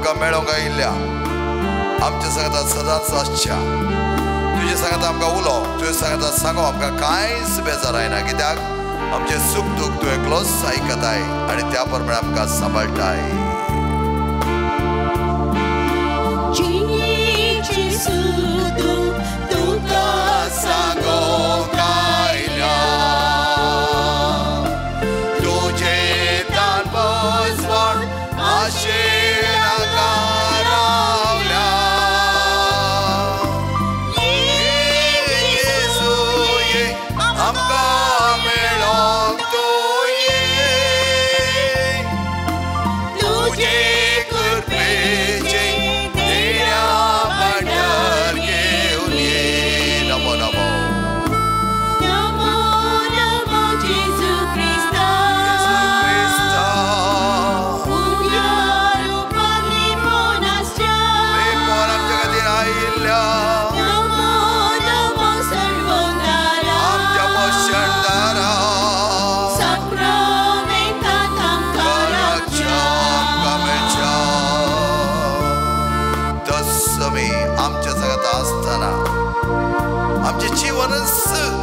आमकां मेळोंक आयिल्ल्या आमच्या सांगाता सदांच आसच्या तुजे सांगाता आमकां उलो तुजे सांगाता सांगो आमकां कांयच बेजार आयना कित्याक आमचें सूख दूख तूं एकलोच आयकताय आनी त्या प्रमाणे आमकां सांबाळटाय.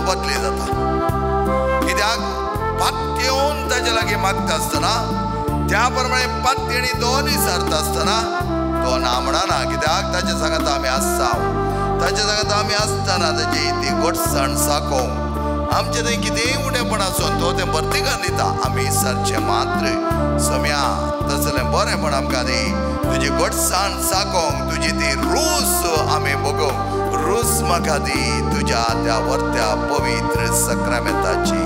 बदली जाता कित्याक पातयेवन ताजे लागीं मागता आसतना त्या प्रमाणे पातयेणी दोनूय सारता आसतना तो ना म्हणना कित्याक ताजे सांगाता आमी आसता ताजे सांगाता आमी आसतना ताजी ती गोडसाण साकोवंक आमचें थंय कितेंय उणेपण आसून तो तें भरतीकार दिता आमी सारचें मात्र सम्या तसलें बरेंपण आमकां दी तुजी गोडसाण साकोवंक तुजी ती रूस आमी भोगोवंक रूस म्हाका दी तुज्या त्या वर्त्या पवित्र सक्रामेंताची.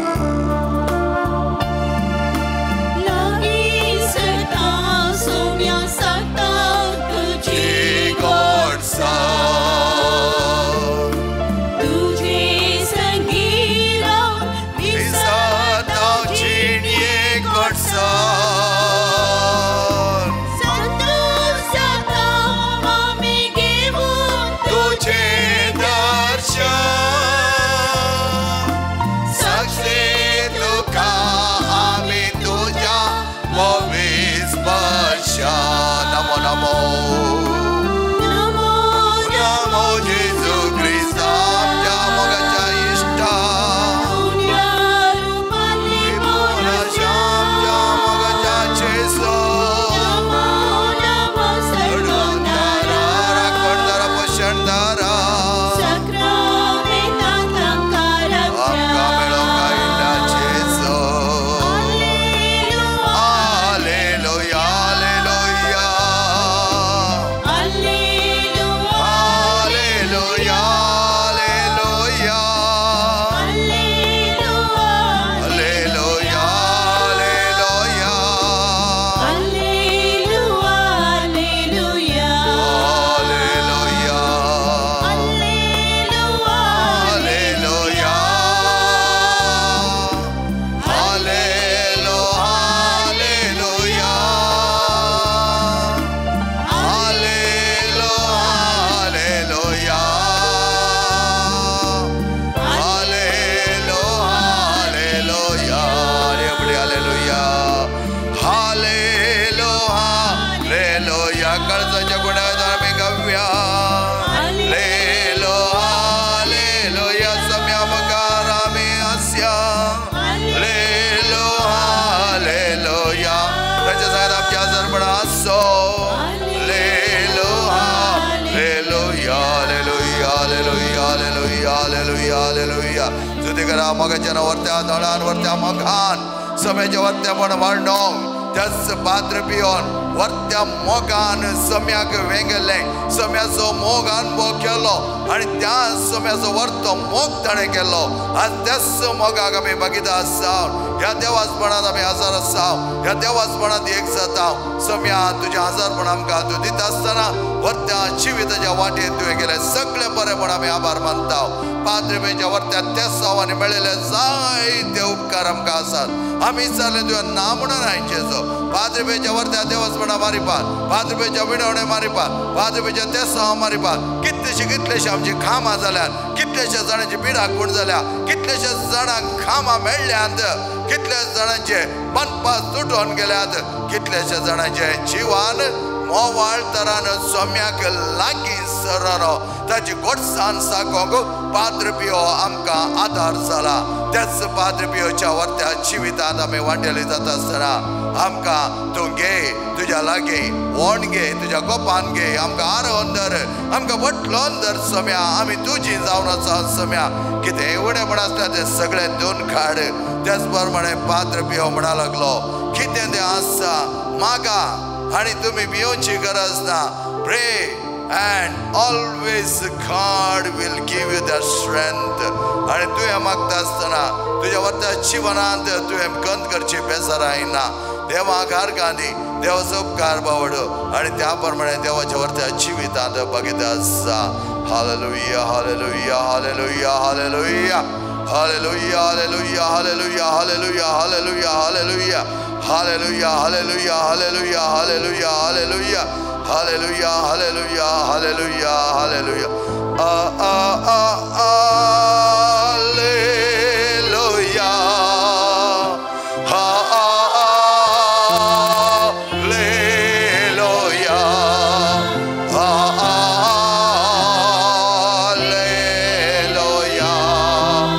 मोगाच्या वरत्या दळान वरत्या मोगान सम्याच्या वरत्या पण वाडोंक त्याच पात्र पियोन वरत्या मोगान सम्याक वेंगेल्लें सम्याचो मोग अनुभव केलो आनी त्या सम्याचो वरतो मोग ताणें केलो. आज त्याच मोगाक आमी बगिता आसा ह्या देवासपणांत आमी आजार आसा ह्या देवासपणांत एक जाता. सम्या तुज्या आजारपण आमकां तूं दिता आसतना वरत्या जिविताच्या वाटेर तुवें केलें सगळें बरेंपण आमी आभार मानता. पाद्रपेच्या वरत्या तेसावांनी मेळिल्ले जायते उपकार आमकां आसात. आमी विचारलें तुवें ना म्हणून आयचेचो पाद्रपेच्या वरत्या देवसपणा मारिपात पाद्रपेच्या विणवणे मारिपात पाद्रपेच्या तेसांव मारिपात कितलेशे कितलेशे आमची कामां जाल्यात कितलेशे जाणांची पिडा कोण जाल्या कितलेशे जाणांक कामां मेळ्ळ्यांत कितल्या जाणांचे बनपास तुटोन गेल्यात कितलेशे जाणांचे जिवान मोवाळ तरान सोम्याक लागीं सरन ताची गोडसान साकोंक पाद्र पियो आमकां आदार जाला. त्याच पाद्र पियोच्या वर्त्या जिवितांत आमी वांटेली जाता आसतना आमकां तूं घे तुज्या लागीं, वोण घे तुज्या गोपान घे, आमकां आरोवन धर, आमकां वटलोन धर सोम्या. आमी तुजी जावन आसा सोम्या. कितें उणेपण आसता तें सगळें दोन काड. त्याच प्रमाणे पाद्र पियो म्हणा लागलो कितें तें आसा मागा आनी तुमी भियोवची गरज ना. Pray and always God will give you the strength. आनी तुवें मागता आसतना तुज्या वर्ता जिवनांत तुवें गंद करची बेजाराय ना. देवाक आर्गां दी, देवाचो उपकार बावडो आनी त्या प्रमाणे देवाच्या वर्त्या जिवितांत बघित आसा. Hallelujah, hallelujah, hallelujah, hallelujah, hallelujah, hallelujah, hallelujah, hallelujah, hallelujah, hallelujah, hallelujah, hallelujah, hallelujah, hallelujah, hallelujah, hallelujah, hallelujah, hallelujah, hallelujah. A a a hallelujah, hallelujah, hallelujah, hallelujah, hallelujah,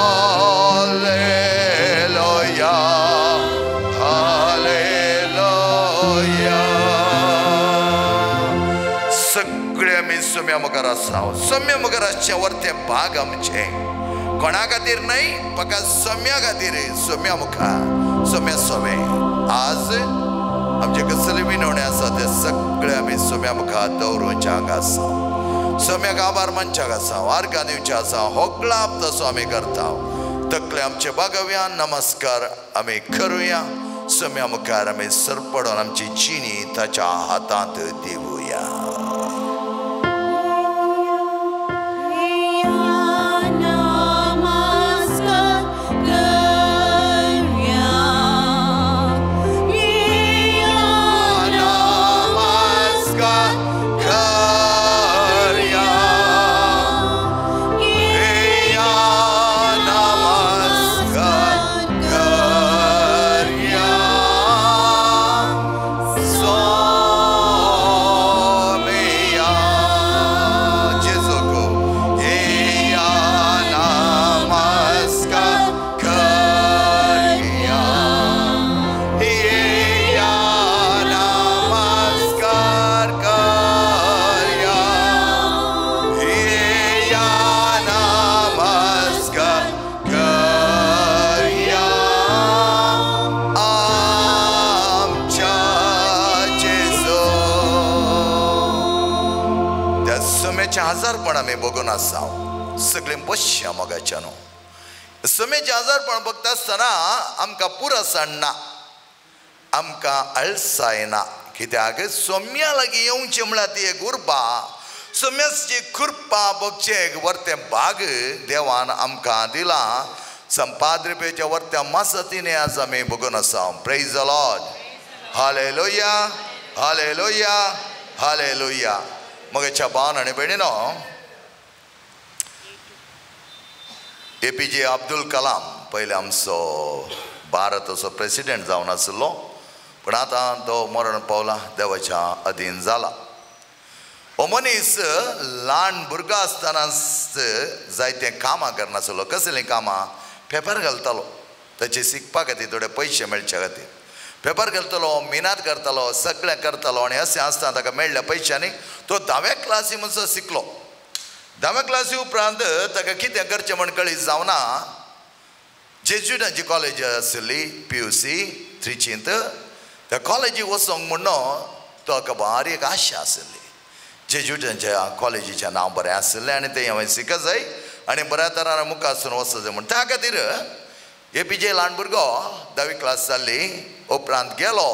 hallelujah, hallelujah, hallelujah. सगळे आमी सोम्या मुखार आसा. सोम्या मुखार आसचें वरतें भाग आमचें कोणा खातीर न्हय, फकत सोम्या खातीर. सोम्या मुखार सोम्या सोमे आज आमचे कसले विनवणे आसा ते सगळे आमी सोम्या मुखार दवरूंच्याक आसा. सोम्याक आभार मानच्याक आसा, आर्गां दिवचें आसा. होगळाप तसो आमी करता. तकले आमचे बागोवया, नमस्कार आमी करुया. सोम्या मुखार आमी सरपडून आमची चिनी ताच्या हातांत दिवया. नमस्कार करया, नमस्कार करया, नमस्कार करया सोम्या जेजूक. नमस्कार करया, नमस्कार करया, नमस्कार करया आमच्या जेजू. त्या सोम्याचें आजारपण आमी बघून आसा. सगळें बसया मोगाच्या न्हू. सोम्याचें आजारपण बघता आसतना आमकां पुरसाण ना, आमकां आळसाय ना. कित्याक सोम्या लागीं येवचें म्हळ्यार ती एक उर्बा, सोम्याची कृपा बघचें एक वरतें भाग देवान आमकां दिलां. संपाद्रिपेच्या वरत्या मासतीने आज आमी बघून आसा. Praise the Lord, hallelujah, hallelujah, hallelujah. मगेच्या भावन आनी भयणीनो, APJ Abdul Kalam पयले आमचो भारताचो प्रेसिडेंट जावन आशिल्लो, पूण आतां तो मरण पावला, देवाच्या अधीन जाला. हो मनीस ल्हान भुरगो आसतना जायते कामां करनासलो. कसलीं कामां? पेपर घालतालो, ताचे शिकपा खातीर थोडे पयशे मेळचे खातीर पेपर घालतालो, मिनात करतालो, सगळें करतालो. आनी अशें आसतना ताका मेळ्ळ्या पयशांनी तो धाव्या क्लासी म्हणसर शिकलो. धाव्या क्लासी उपरांत ताका कितें करचें म्हण कळीत जावना. जेज्युटांची कॉलेज आशिल्ली PUC त्रिचींत, त्या कॉलेजीक वचोंक म्हणून तो ताका बारीक एक आशा आशिल्ली. जेज्युटांच्या कॉलेजीचें नांव बरें आशिल्लें आनी तें हांवें शिकत जाय आनी बऱ्या तरान मुखार वचत जाय म्हण. त्या खातीर APJ ल्हान भुरगो धावी क्लास जाल्ली उपरांत गेलो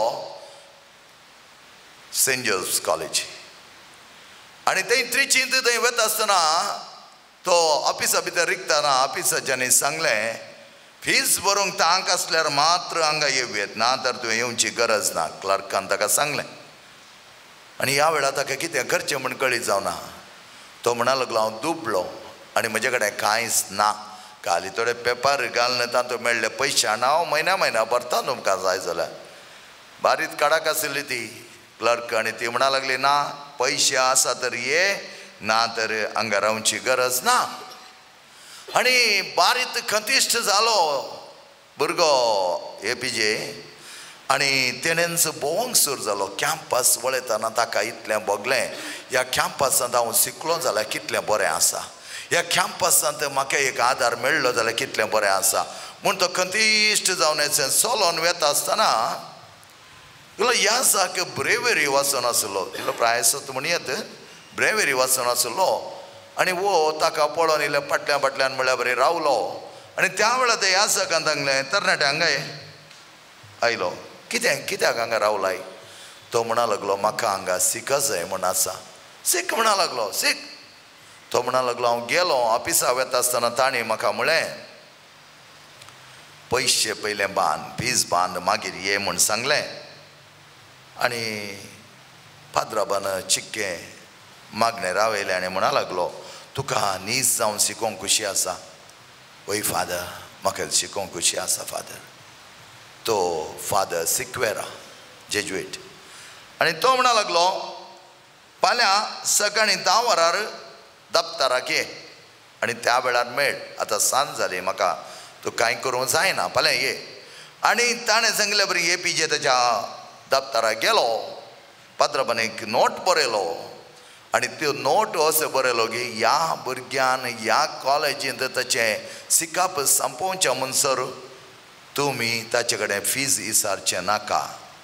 सेंट जोसेफ कॉलेज. आनी थंय त्रिचींत थंय वता आसतना तो ऑफिसा भितर रिगतना ऑफिसाच्यांनी सांगलें, फीज भरूंक तांक आसल्यार मात्र हांगा येवयेत, ना तर तुवें येवची गरज ना. क्लर्कान ताका सांगलें. आनी ह्या वेळार ताका कितें करचें म्हूण कळीत जावना. तो म्हणा लागलो हांव दुबलो आनी म्हजे कडेन कांयच ना. काली थोडे पेपर घालून तातूंत मेळ्ळे पयशे आनी हांव म्हयन्या म्हयन्या भरता तुमकां जाय जाल्यार. बारीक काडाक आशिल्ली ती क्लर्क आनी ती म्हणा लागली ना पयशे आसा तर ये, ना तर हांगा रावची गरज ना. आनी बारीक खंतिश्ट जालो भुरगो ए पी जे आनी तेणेंच भोंवंक सुरू जालो. कॅम्पस वळयतना ताका इतलें भोगलें, ह्या कॅम्पसांत हांव शिकलो जाल्यार कितलें बरें आसा, ह्या कॅम्पसांत म्हाका एक आदार मेळ्ळो जाल्यार कितलें बरें आसा म्हूण तो खंतिश्ट जावन चलोन वेता आसतना इल्लो ह्या साक ब्रेवरी वाचून आसलो, इल्लो प्रायसत म्हण येत ब्रेवरी वाचून आसलो. आनी वो ताका पळोवन इल्ले फाटल्यान फाटल्यान म्हळ्यार बरें रावलो. आनी त्या वेळार ते ह्या साकान सांगलें तरणाटे हांगा आयलो, कितें कित्याक हांगा रावलाय? तो म्हणा लागलो म्हाका हांगा सीख जाय म्हूण आसा. सीख म्हणा लागलो, सीख. तो म्हणा लागलो हांव गेलो ऑफिसा वता आसतना ताणें म्हाका म्हळें पयशे पयलें बांद, फीज बांद, मागीर ये म्हूण सांगलें. आनी पाद्राबान चिक्कें मागणें रावयलें आनी म्हणा लागलो तुका नीज जावन शिकोवंक खुशी आसा? वय फादर, म्हाका शिकोवंक खुशी आसा फादर. तो फादर सिक्वेरा जेज्युएट आनी तो म्हणा लागलो फाल्यां सकाळीं 10 वरार दप्तराक ये आनी त्या वेळार मेळ. आतां सांज जाली, म्हाका तूं कांय करूंक जायना, फाल्यां ये. आनी ताणें सांगलें बरी ए पी जे ताच्या दप्तराक गेलो, पाद्राबान एक नोट बरयलो आनी त्यो नोट अशें बरयलो की ह्या भुरग्यान ह्या कॉलेजींत ताचें शिकप सोंपोवचें म्हणसर तुमी ताचे कडेन फीज विचारचें नाका,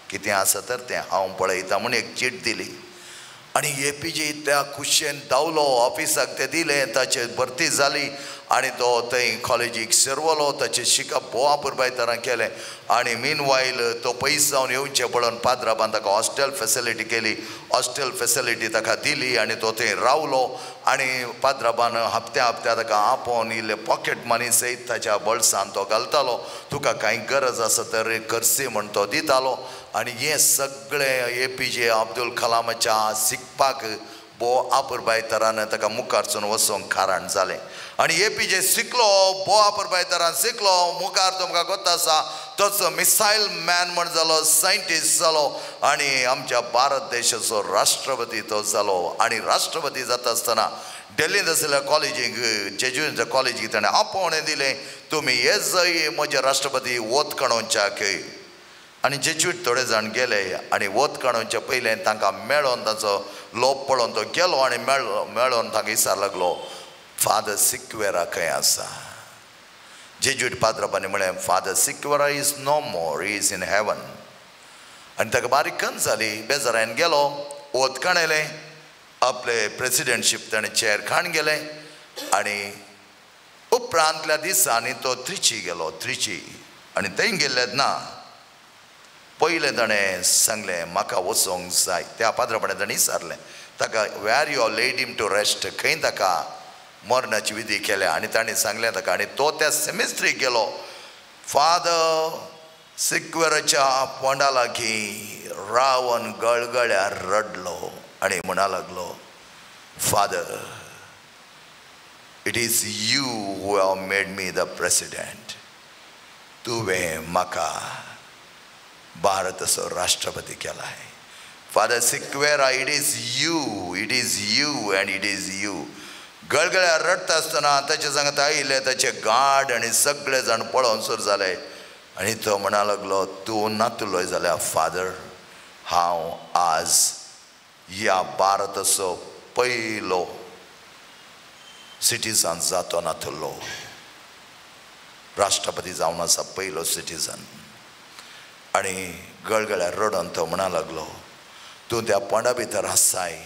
कितें आसा तर तें हांव पळयता म्हूण एक चीट दिली. आनी ए पी जे त्या खुशयेन धांवलो ऑफिसाक, तें दिलें, ताचेर भरती जाली आनी तो थंय कॉलेजीक शिरवलो. ताचें शिकप भोव अपुरबाय तरान केलें. आनी मीन वायल तो पयस जावन येवचें पळोवन पाद्राबान ताका हॉस्टेल फेसिलिटी केली, हॉस्टेल फेसिलिटी ताका दिली आनी तो थंय रावलो. आनी पाद्राबान हप्त्या हप्त्या ताका आपोवन इल्ले पॉकेट मनी सयत ताच्या बोल्सान तो घालतालो. तुका कांय गरज आसा तर करसी म्हण तो दितालो. आनी हें सगळें ए पी जे अब्दुल कलामाच्या शिकपाक भोव अपुरबाय तरान ताका मुखारसून वचोंक कारण जालें. आनी ए पी जे शिकलो, भोव अपुरबाय तरान शिकलो, मुखार तुमकां गोत आसा तोच मिसायल मॅन म्हण जालो, सायंटिस्ट जालो आनी आमच्या भारत देशाचो राष्ट्रपती तो जालो. आनी राष्ट्रपती जाता आसतना दिल्लींत आशिल्ल्या कॉलेजीक, जेज्युएटाच्या कॉलेजीक ताणें आपोवणें दिलें, तुमी हे जय म्हजे राष्ट्रपती वत काणोवच्याक. आनी जेज्युएट थोडे जाण गेले आनी वत काणोवच्या पयलें तांकां मेळोन ताचो लोप पळोवन तो गेलो आनी मेळोन तांकां विचार लागलो फादर सिक्वेरा खंय आसा? जेज्युएट पाद्राबांनी म्हळें Father Sequeira is no more, he is in heaven. आनी ताका बारीक खंत जाली, बेजारान गेलो, वत काणयलें, आपले प्रेसिडेंटशीप ताणें चेर खाण गेलें. आनी उपरांतल्या दिसांनी तो त्रिची गेलो, त्रिची. आनी थंय गेल्ले ना पयलें ताणें सांगलें म्हाका वचोंक जाय. त्या पाद्राबाणें ताणें विचारलें ताका where you laid him to rest, खंय ताका मरणाची विधी केल्या? आनी ताणें सांगलें ताका. आनी तो त्या सेमिस्ट्रीक गेलो. फादर सिक्वेराच्या पोंडा लागीं रावन गळगळ्यार रडलो आनी म्हणा लागलो Father, it is you who have made me the president. तुवें म्हाका भारताचो राष्ट्रपती केला आहे. Father Sequeira, it is you, it is you and it is you. गळगळ्यार रडटा आसतना ताचे सांगता आयिल्ले ताचे गार्ड आनी सगळे जाण पळोवन सुरू जाले. आनी तो म्हणा लागलो तूं नातुलोय जाल्यार फादर हांव आज ह्या भारताचो पयलो सिटीजन जातो नातुल्लो, राष्ट्रपती जावन आसा पयलो सिटीजन. आनी गळगळ्यार रडोन तो म्हणा लागलो तूं त्या पोंडा भितर आसाय,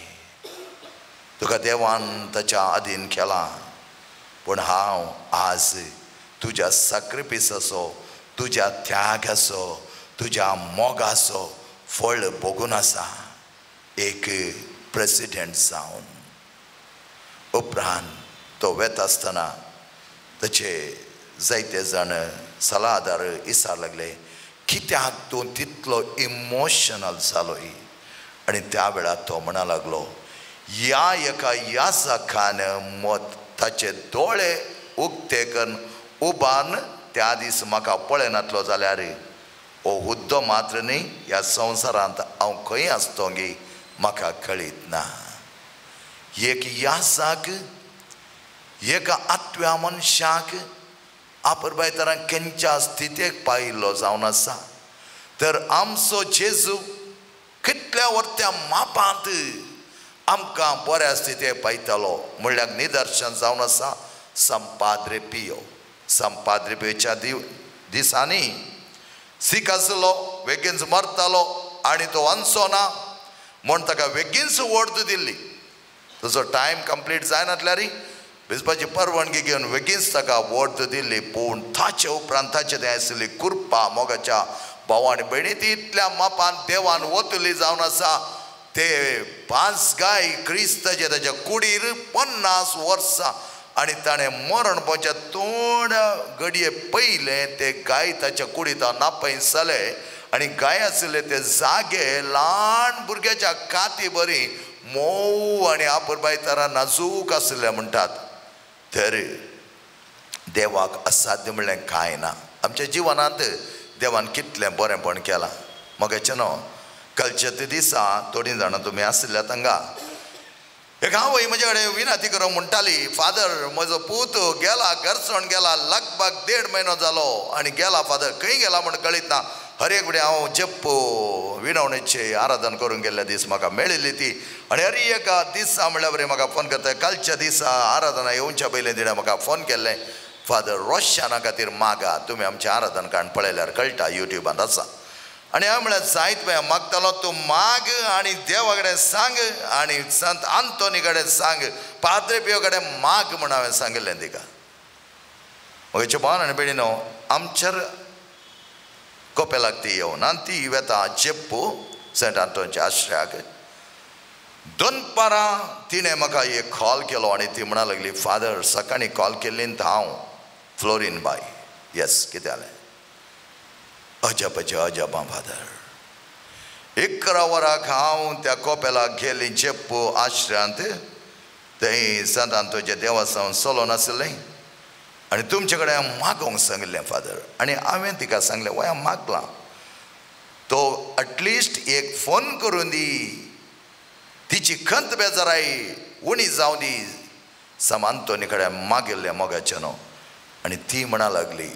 तुका देवान ताच्या आदीन केलां, पूण हांव आज तुज्या साक्रिफिसाचो, तुज्या त्यागाचो, तुज्या मोगाचो फळ भोगून आसा एक प्रेसिडेंट जावन. उपरांत तो वेता आसतना ताचे जायते जाण सलादार इसार लागले, कित्याक तूं तितलो इमोशनल जालो? आनी त्या वेळार तो म्हणा लागलो, ह्या एका यासकान मत ताचे दोळे उक्ते करून उबान त्या दीस म्हाका पळयनातलो जाल्यार हो हुद्दो मात्र न्ही, ह्या संवसारांत हांव खंय आसतो गी म्हाका कळीत ना. एक यासाक, एका आत्व्या मनशाक आपरबाय तरां खंयच्या स्थितेक पायिल्लो जावन आसा. तर आमचो जेजू कितल्या वर्त्या मापांत आमकां बऱ्या स्थितेक पायतालो म्हणल्यार निदर्शन जावन आसा संपाद्रे पियो. संपाद्रे पियोच्या दिसांनी सीख आसलो, वेगींच मरतालो आनी तो वांचो ना म्हूण ताका वेगींच वोर्द दिल्ली. तसो टायम कंप्लीट जायनातल्यार भिजपाची परवानगी घेवन वेगींच ताका वोर्द दिल्ली. पूण ताचे उपरांत ताचे तें आशिल्ली कृपा मोगाच्या भाव आनी भयणी ती इतल्या मापान देवान वतली जावन आसा. ते 5 गाय क्रिस्ताचे ताच्या कुडीर 50 वर्सां आनी ताणें मरण पावच्या तोंड घडये पयलें ते गाय ताच्या कुडीत नापयसले आनी गाय आशिल्ले ते जागे ल्हान भुरग्याच्या काती बरी मोव आनी आपरबाय तरा नाजूक आशिल्ले म्हणटात. तर देवाक असाध्य म्हणलें कांय ना. आमच्या जिवनांत देवान कितलें बरेंपण केलां. मगेचें न्हू कालच्या ते दिसा थोडीं जाणां तुमी आशिल्ल्या तांकां एक आवय म्हजे कडेन विनंती करूंक म्हणटाली, फादर म्हजो पूत गेला घरसण गेला, लगभग 1.5 म्हयनो जालो आनी गेला फादर, खंय गेला म्हूण कळीत ना. हर एक कडेन हांव जप्प विनवणेचें आराधन करूंक गेल्ल्या दीस म्हाका मेळिल्ली ती आनी हर एका दिसा म्हणल्यार बरें म्हाका फोन करता. कालच्या दिसा आराधना येवच्या पयलीं तिणें म्हाका फोन केल्लें, फादर रोशना खातीर मागा, तुमी आमचें आराधन काण पळयल्यार कळटा, युट्यूबांत आसा. आनी हांवें म्हळ्यार जायत पळय मागतालो, तूं माग आनी देवा कडेन सांग आनी संत आंतोनी कडेन सांग, पाद्रे पियो कडेन माग म्हूण हांवें सांगिल्लें तिका. म्हजे भाव आनी भयणीनो, आमचेर कोपेलाक ती येवना, ती वेता चेप्पू सेंट आंतोनच्या आश्रयाक. दनपारां तिणें म्हाका एक कॉल केलो आनी ती म्हणा लागली, फादर सकाळीं कॉल केल्ली न्ही हांव फ्लोरीन बाय. येस, कितें जालें? अजापाचें अजापां फादर. 11 वराक हांव त्या कोपेलाक गेली चेप्पू आश्रयांत, थंय संत आंतोनचें देवस्थान चलोन आशिल्लें आनी तुमचे कडेन हांव मागोंक सांगिल्लें फादर. आनी हांवें तिका सांगलें, वय हांव मागलां, तो एटलिस्ट एक फोन करून दी, तिची खंत बेजाराय उणी जावं दी. सम आंतोनी कडेन मागिल्लें मोगाचें न्हू. आनी ती म्हणा लागली,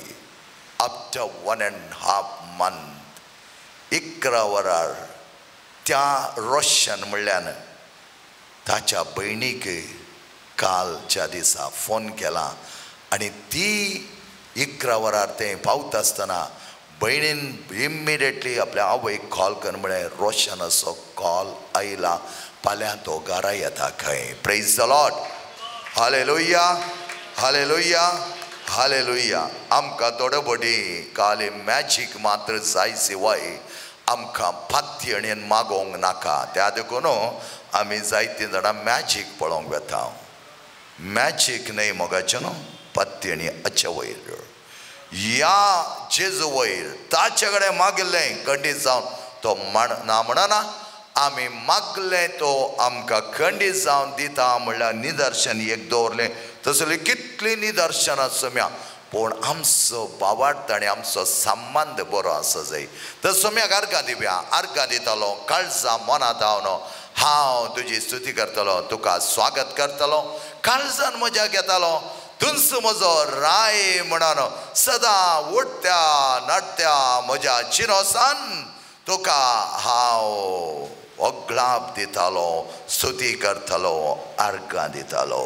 आफ्टर 1.5 मंथ 11 वरार त्या रोशन म्हणल्यान ताच्या भयणीक कालच्या दिसा फोन केला आनी ती 11 वरार तें पावता आसतना भयणीन इमिडिएटली आपल्या आवयक कॉल कर म्हळें, रोशनाचो कॉल आयला, फाल्यां तो घरा येता खंय. Praise the Lord, hallelujah, hallelujah, hallelujah. आमकां थोडे बोटी काली मॅजीक मात्र जाय शिवाय आमकां पातयणेन मागोवंक नाका. त्या देखून आमी जायतीं जाणां मॅजीक पळोवंक वेता. मॅजीक न्हय मोगाचें न्हू, पातयणी हाचे वयर, ह्या जेजू वयर ताचे कडेन मागिल्लें खंडीत जावन तो ना म्हणना, आमी मागलें तो आमकां खंडीत जावन दिता म्हणल्यार निदर्शन एक दवरलें. तसली कितलीं निदर्शनां सम्या, पूण आमचो बावार्थ आनी आमचो संबंद बरो आसा जाय. तर सम्याक अर्गां दिवया, अर्गां दितालो काळजा मनांत हांव हांव तुजी स्तुती करतलो, तुका स्वागत करतलो, काळजान मजा घेतालो, तुंच म्हजो राय म्हणून सदां उठत्या नडत्या म्हज्या चिनोसान तुका हांव ओगळाप दितालो, स्तुती करतलो, अर्गां दितालो.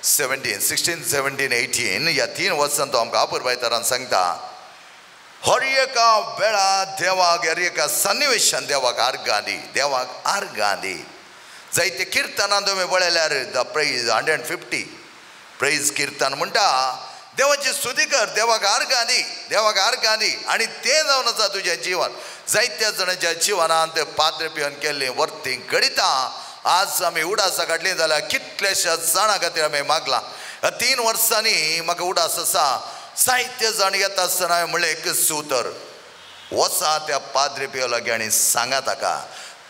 17 16 17 18 ह्या 3 वर्सां तो आमकां अपुरबाय तरान सांगता हर एका वेळा देवाक हर एका सन्निवेशान देवाक आर्गां दी, देवाक आर्गां दी. जायते किर्तनां तुमी पळयल्यार the praise 150 praise किर्तन म्हणटा देवाची स्तुती कर, देवाक आर्गां दी, देवाक आर्गां दी. आनी तें जावन आसा तुजें जिवन. जायत्या जाणांच्या जिवनांत पाद्र पिवन केल्लीं वर्ती घडितां आज आमी उडासां काडलीं जाल्यार कितल्याश्या जाणां खातीर आमी मागलां. 3 वर्सांनी म्हाका उडास आसा जायते जाण येता आसतना हांवें म्हणलें एक सूतर वचा त्या पाद्र पियो लागीं आनी सांगा ताका,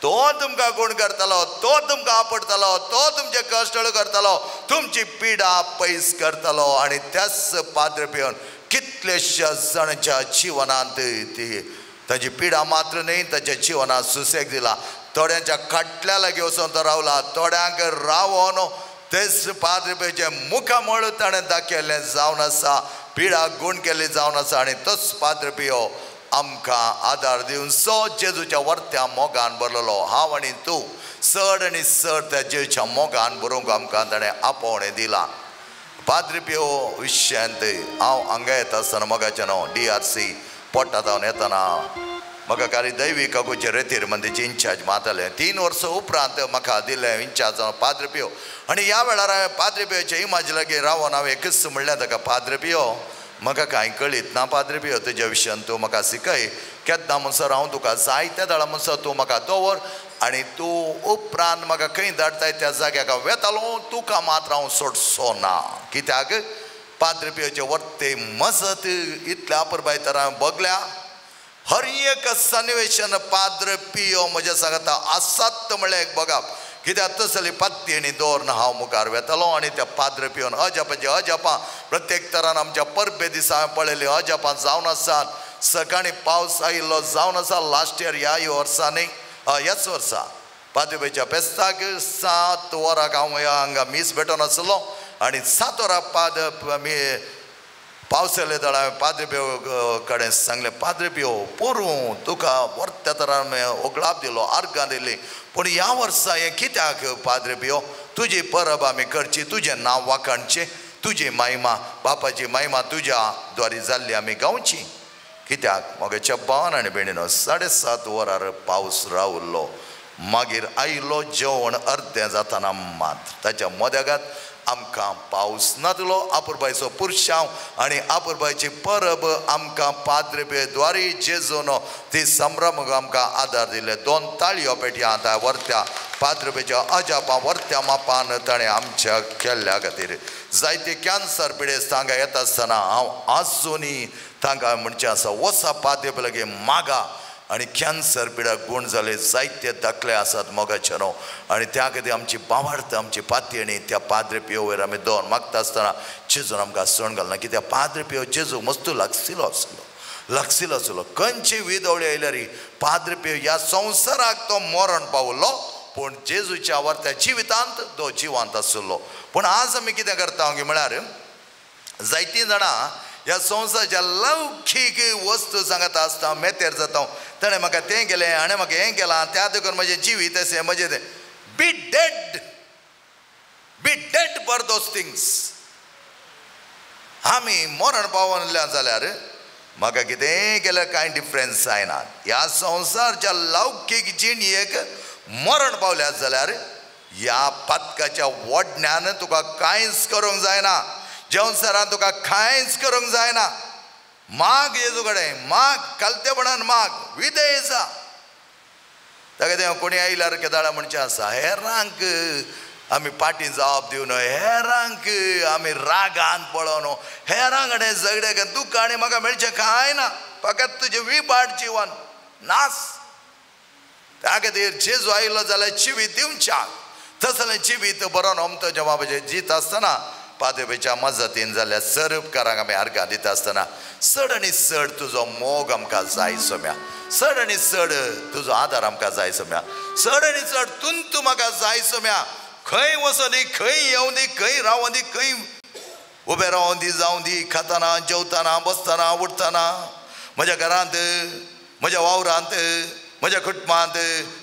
तो तुमकां गुण करतलो, तो तुमकां आपडतलो, तो तुमचे कश्ट करतलो, तुमची पिडा पयस करतलो. आनी त्याच पाद्र पिवन कितलेश्या जाणांच्या जिवनांत ती ताची पिडा मात्र न्हय ताच्या जिवनांत सुसेग दिला. थोड्यांच्या खाटल्या लागीं वचोन तो रावला, थोड्यांक रावोन तेच पाद्र पियोचें मुखामळ ताणें दाखयल्लें जावन आसा, पिडा गुण केल्ली जावन आसा. आनी तोच पाद्र पियो आमकां आदार दिवन सो जेजूच्या वर्त्या मोगान भरलेलो. हांव आनी तूं चड आनी चड त्या जेजूच्या मोगान भरूंक आमकां ताणें आपोवणें दिलां. पाद्र पियो विशयांत हांव हांगा येता आसतना मोगाचें न्हू DRC पोटा जावन येतना म्हाका काली दैवीक काकूचे रेतीर मंदीची इन्चार्ज मातालें. 3 वर्सां उपरांत म्हाका दिलें इन्चार्ज जावन पाद्र पियो. आनी ह्या वेळार हांवें पाद्र पियोचे इमाज लागीं रावन हांवें एकच म्हणलें ताका, पाद्र पियो म्हाका कांय कळीत ना, पाद्र पियो तुज्या विशयान तूं म्हाका शिकय. केन्ना म्हणसर हांव तुका जाय त्या दळा म्हणसर तूं म्हाका दवर आनी तूं उपरांत म्हाका खंय धाडटाय त्या जाग्याक हांव वेतालो, तुका मात्र हांव सोडचो ना. कित्याक पाद्र पियोचे वर्ते मजत इतल्या अपुरबाय तर हांवें बगल्या. हर एक सन्निवेशन पाद्र पियो म्हज्या सांगता आसात म्हणलें एक बघप. कित्याक तसली पत्ती आनी दवरून हांव मुखार वेतालो आनी त्या पाद्र पिवन अजापाचें अजापां प्रत्येक तरान आमच्या परबे दिसा हांवें पळयलीं अजापां जावन आसात. सकाळीं पावस आयिल्लो जावन आसा लास्ट इयर ह्या वर्सांनी ह्याच वर्सा पाद्र पियोच्या फेस्ताक 7 वरांक हांव हांगा मीस भेटोवन आसलो आनी 7 वरां पाद्र मी पावस येयले जाल्यार हांवें पाद्र पियो कडेन सांगलें, पाद्र पियो पोरूं तुका वर्त्या तरान ओगळाप दिलो, आर्गां दिलीं, पूण ह्या वर्सा हें कित्याक पाद्र पियो? तुजी परब आमी करची, तुजें नांव वाखाणचें, तुजी महिमा बापाची महिमा तुज्या द्वारी जाल्ली आमी गावची. कित्याक म्हज्या भावान आनी भयणीनो 7:30 वरार पावस रावलो. मागीर आयलो जेवण अर्दें जातना मात ताच्या मद्यागात आमकां पावस नातलो. आपुरबायचो पुरशांव आनी आपुरबायची परब आमकां पाद्र पियो द्वारी जेजून ती संभ्रम आमकां आदार दिले. 2 ताळयो पेटया आतां वर्त्या पाद्र पियोच्या अजापां वर्त्या मापान ताणें आमच्या केल्ल्या खातीर. जायते कॅन्सर पिडेस्त हांगा येता आसतना हांव आजुनूय तांकां म्हणचें आसा, वचा पाद्र पियो लागीं मागा आनी कॅन्सर पिडा गूण जाले जायते दाखले आसात मोगाचे न्हू. आनी त्या खातीर आमची बावार्थ आमची पातयेणी त्या पाद्र पियो वयर आमी दोन मागता आसतना जेजून आमकां सण घालना. कित्याक पाद्र पियो जेजू मस्तू लागसिलो आसलो, लागसिलो आसलो. खंयची विदवळी आयल्यार पाद्र पियो ह्या संवसाराक तो मरण पावलो, पूण जेजूच्या वर्त्या जिवितांत तो जिवंत आसलो. पूण आज आमी कितें करता म्हळ्यार जायतीं जाणां ह्या संवसाराच्या लौकीक वस्तू सांगता आसता, मेतेर जाता, ताणें म्हाका तें केलें, हाणें म्हाका हें केलां, त्या देखून म्हजें जिवीत अशें म्हजें तें. Be dead, be dead for those things. आमी मरण पावल्या जाल्यार म्हाका कितेंय केल्यार कांय डिफरन्स जायना. ह्या संवसाराच्या लौकीक जिणेक मरण पावल्या जाल्यार ह्या पातकाच्या वडण्यान तुका कांयच करूंक जायना, जेवणसरान तुका कांयच करूंक जायना. माग जेजू कडेन माग, कालतेपणान माग, विधेय जा. ताका तें कोणी आयल्यार केदाळा म्हणचें आसा, हेरांक आमी पाटी जबाब दिवन, हेरांक आमी रागान पळोवन, हेरां कडेन झगडे दुख्ख आनी म्हाका मेळचें कांय ना, फकत तुजें विबाड जिवन नास. त्या खातीर जेजू आयलो जाल्यार जिवीत दिवच्याक, तसलें जिवीत बरोवन अमतो बाबाचें जीत आसतना पाद्र मजतीन जाल्यार सर उपकारांक आमी आर्गां दिता आसतना चड आनी चड तुजो मोग आमकां जाय सोम्या, चड आनी चड तुजो आदार आमकां जाय सोम्या, चड आनी चड तुंतू म्हाका जाय सोम्या. खंय वचों दी, खंय येवं दी, खंय रावों दी, खंय उबें रावों दी, जावं दी, खाताना जेवताना बसतना उठतना, म्हज्या घरांत, म्हज्या वावरांत, म्हज्या कुटुंबांत,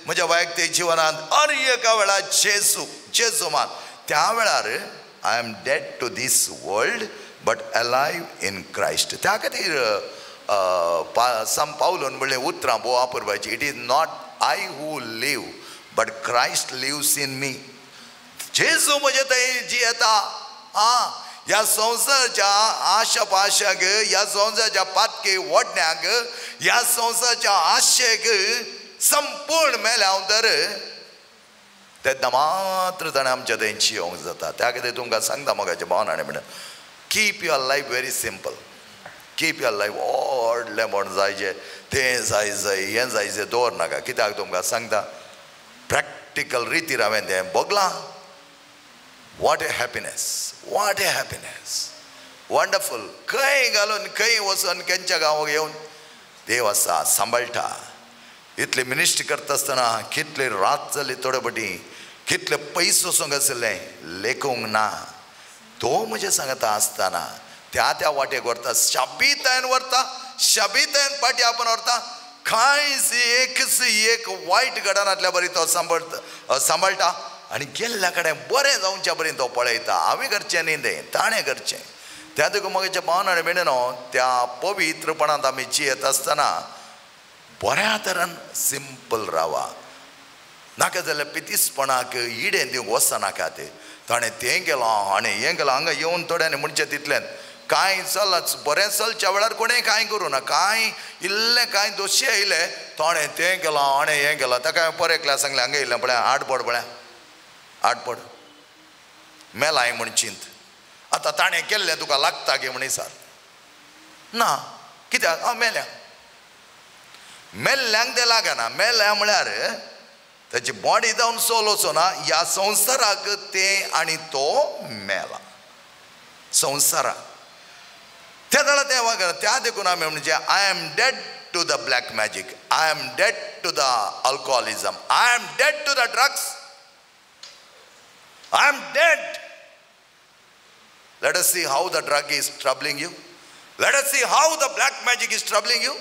म्हज्या वैयक्तीक जिवनांत, हर एका वेळार जेजू जेजू मान. त्या वेळार I am dead to this world but alive in Christ. त्या खातीर संत पावलून म्हणलें उतरां भोव वापरपाची, it is not I who live but Christ lives in me. जेजू म्हजे थंय जियेता. आं, ह्या संवसाराच्या आशा पाशाक, ह्या संवसाराच्या पातके वडण्याक, ह्या संवसाराच्या आशेक संपूर्ण मेल्या हांव तर तेन्ना मात्र ताणें आमच्या थंय जियोंक जाता. त्या खातीर तुमकां सांगता मोगाच्या भावना आनी म्हणटा, keep your life very simple. Keep your life व्हडलें म्हण जायचें तें जाय जाय हें जाय जाय दवर नाका. कित्याक तुमकां सांगता, प्रॅक्टिकल रितीर हांवें तें भोगलां. What a happiness, what a happiness, wonderful. खंय घालून खंय वचून खंयच्या गांवाक येवन देव आसा सांबाळटा. इतली मिनिस्ट्री करता आसतना कितली रात जाली थोडे पटी, कितले पयस वचूंक आशिल्लें लेखूंक ना. तो म्हजें सांगता आसतना त्या त्या वाटेक व्हरता, शाबीतायन व्हरता, शाबीतायन पाटी आपण व्हरता. कांयच एकच एक वायट घडनातल्या बरी तो सांबाळटा सांबाळटा आनी गेल्ल्या कडेन बरें जावच्या बरें तो पळयता. हांवें करचें न्ही तें, ताणें करचें. त्या देखून म्हज्या भावन आनी भयणीनो, त्या पवित्रपणांत आमी जियेत आसतना बऱ्या तरान सिंपल रावा. नाका जाल्यार पितीसपणाक इडेन दिवंक वचनाका. ते ताणें तें केलां आनी हें केलां, हांगा येवन थोड्यांनी म्हणचें तितलें कांय चलच बरें चलच्या वेळार कोणें कांय करूं ना, कांय इल्लें कांय दोशी आयले ताणें तें केलां आनी हें केलां. ताका हांवें परत एकल्या सांगलें, हांगा येयलें पळय आडपड, पळय आडपड मेलाय म्हण चिंत. आतां ताणें केल्लें तुका लागता गे म्हण सर ना, कित्याक हांव मेल्या. मेल्ल्यांक तें लागना. मेल्या म्हळ्यार ताची बॉडी जावन सोल वचना. ह्या संवसाराक तें आनी तो मेला संवसाराक. त्या जाल्यार तें वागना. त्या देखून आमी म्हणजे I am dead to the black magic, I am dead to the alcoholism, I am dead to the drugs, I am dead. Let us see how the drug is troubling you. Let us see how the black magic is troubling you.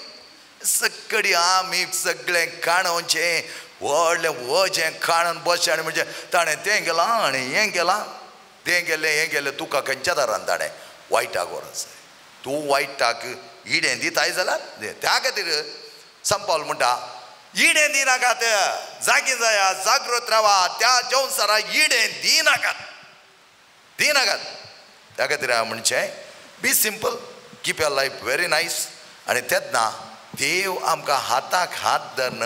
सगळी आमी सगळें काणोवचें व्हडलें वजें काणून बसचें आनी म्हणजे ताणें तें केलां आनी हें केलां, तें केलें हें केलें. तुका खंयच्या दारान ताणें वायटाक व्हरोंक जाय. तूं वायटाक इडें दिताय जाल्यार त्या खातीर संपावल म्हणटा, इडें दिनाकात, जागी जाया, जागृत रावा, त्या संवसारा इडें दिनाकात, दिनाकात. त्या खातीर हांवें म्हणचें, be simple, keep your life very nice. आनी तेन्ना देव आमकां हाताक हात धरून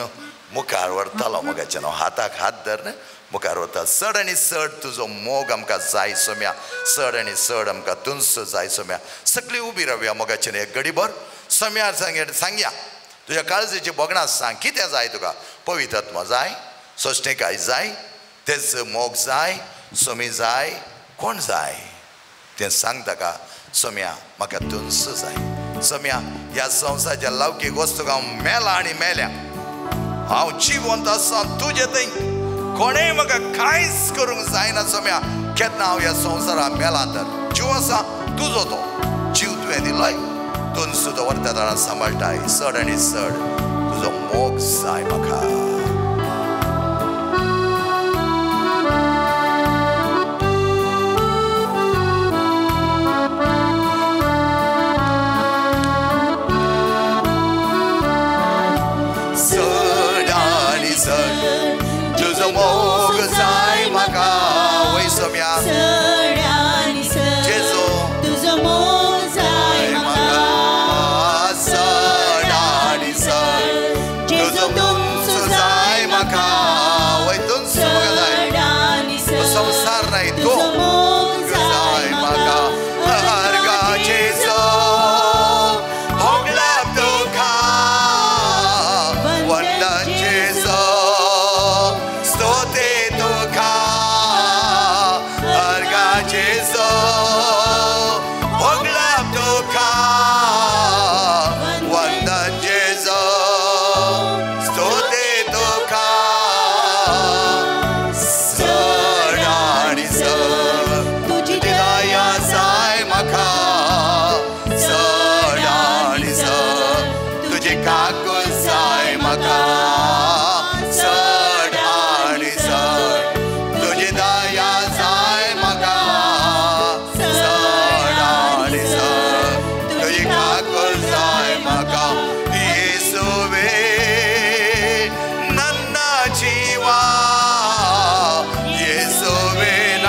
मुखार व्हरतालो. मोगाचें नांव हाताक हात धरून मुखार व्हरता. चड आनी चड तुजो मोग आमकां जाय सोम्या, चड आनी चड आमकां तुमचो जाय सोम्या. सगळीं उबी रावया मोगाचें एक घडीभर. सोम्या सांगया तुज्या काळजेची भोगणां सांग, कितें जाय तुका. पवित्र जाय, सोंसणीकाय जाय, तेच मोग जाय, सोमी जाय, कोण जाय तें सांग ताका. सोम्या म्हाका तुमचो जाय. सोम्या ह्या संवसाराच्या लौकीक वस्तूक हांव मेला आनी मेल्या. हांव जिवंत आसा तुजे थंय, कोणेंय म्हाका कांयच करूंक जायना. सोम्या केन्ना हांव ह्या संवसाराक मेला तर जीव आसा तुजो, तो जीव तुवें दिलोय, तुमचो तो व्हरता दारां सांबाळटाय. चड आनी चड तुजो मोग जाय म्हाका.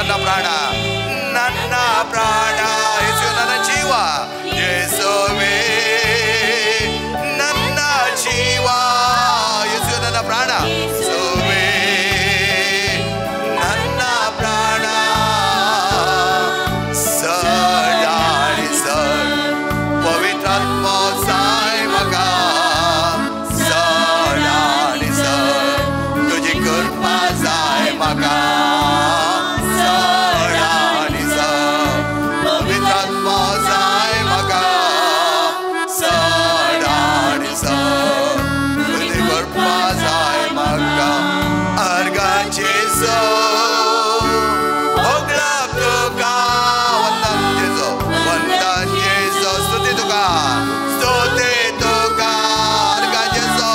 ನನ್ನ ಪ್ರಾಣ, ನನ್ನ ಪ್ರಾಣ ಯೇಸುವೆ, ನನ್ನ ಜೀವ ಯೇಸುವೇ, ನನ್ನ ಜೀವ ಯೇಸುವೆ, ನನ್ನ ಪ್ರಾಣ ಯೇಸುವೇ, ನನ್ನ ಪ್ರಾಣ ಸಡಾಡಿ ಸಡ್ ಪವಿತ್ರಾತ್ಮ ಸಾಯಿ ಮಗ ಸಡಾಡಿ ಸಡ್ तुझी कृपा जाय म्हाका चड आनी चड पवित्रात्मा जाय म्हाका चड आनी चड तुजी कृपा जाय म्हाका. अर्गां जेजू होगळप तुका, वंदन जेजू, वंदन जेजू, स्तुती तुका, स्तुती तुका. अर्गां जेजू,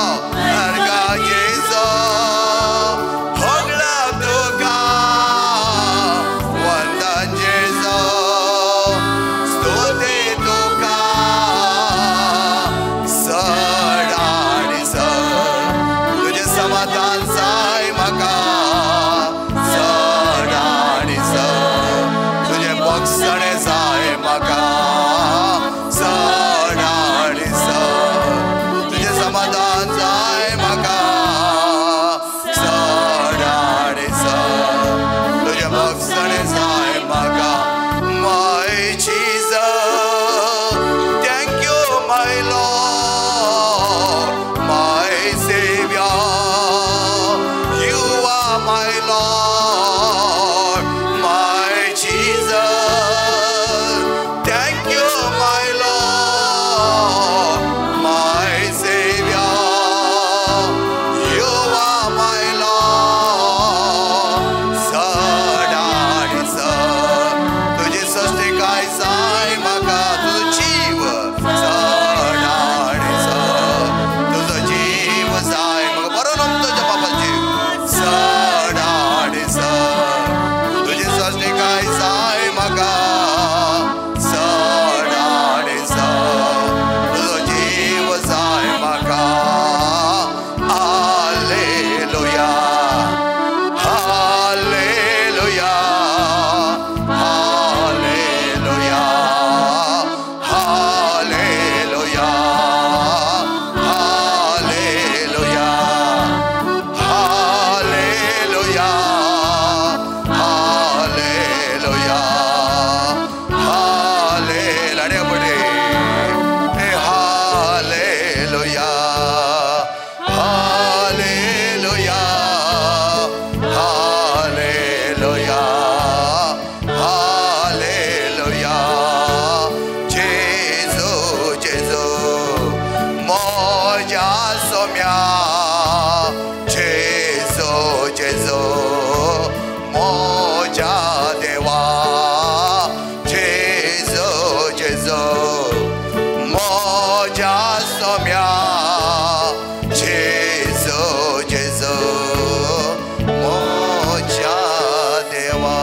अर्गां जेजू, होगळप तुका, वंदन जेजू, स्तुती तुका. चड आनी चड तुजें समाधान जाय म्हाका, चड आनी चड तुजें बक्षणें जाय म्हाका, चड आनी चड तुजें समाधान जाय म्हाका, चड आनी चड तुजें बक्षणें जाय म्हाका. My Jesus, thank you my Lord, my Savior, you are my Lord, my Jesus, thank you my Lord, my Savior, you are my Lord. चड आनी चड तुजी सश्टिकाय जाय म्हाका, तुजो जीव चड आनी चड तुजो जीव जाय म्हाका, बरो न्हू तुज्या बाबा जीव चड आनी चड तुजी सश्टिकाय जाय म्हाका, चड आनी चड तुजो जीव जाय म्हाका. Hallelujah, hallelujah, hallelujah, hallelujah, hallelujah, hallelujah, hallelujah, hallelujah, hallelujah, hallelujah, hallelujah, hallelujah. जेजू, जेजू, म्हज्या सोम्या, जेजू, जेजू, म्हज्या देवा, जेजू, जेजू, म्हज्या सोम्या, जेजू, जेजू, म्हज्या देवा.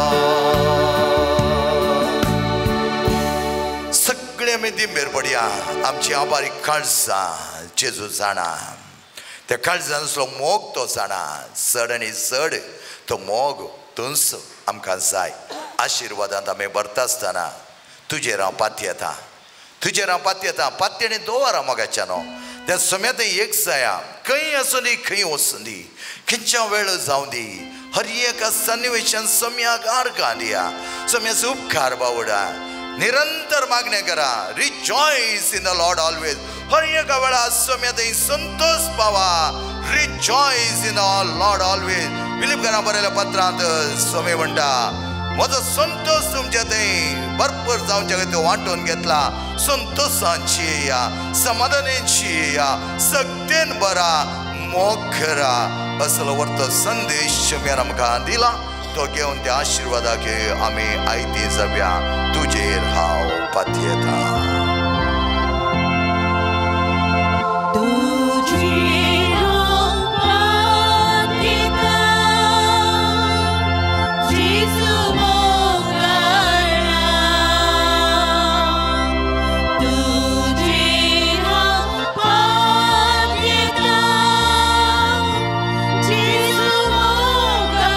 सगळे आमी दिंबेर पडया, आमची आबारी काळजां जेजू जाणा, त्या काळजांतलो मोग तो जाणा, चड आनी चड तो मोग तूंच आमकां जाय. आशिर्वादांत आमी भरता आसतना तुजेर हांव पातयेता, तुजेर हांव पातयेता, पातयेणी दवर मोगाच्या न्हू त्या सम्यात एक जाया, खंय आसूं दी, खंय वचूं दी, खंयच्या वेळ जावं दी, हर एका सन्निवेशान सम्याक आर्गां दिया, सम्याचो उपकार बावडा निरंतर मागणें करा. Rejoice in the Lord always, हर एका वेळा सम्या थंय संतोष पावा. Rejoice in the Lord always. फिलिपकारां बरयल्या पत्रांत स्वामी म्हणटा, म्हजो संतोष तुमच्या थंय भरपूर जावच्या खातीर वांटून घेतला. संतोषांची येया, समाधानाची येया, सगळेन बरा मोग करा, असलो वर्तो संदेश सम्यान आमकां दिला. तो घेवन त्या आशिर्वादाक आमी आयती जावया. तुजेर हांव पातयेता. तुजेर हांव पातयेता, जेजू मोगाळा, तुजेर हांव पातयेता, जेजू मोगाळा.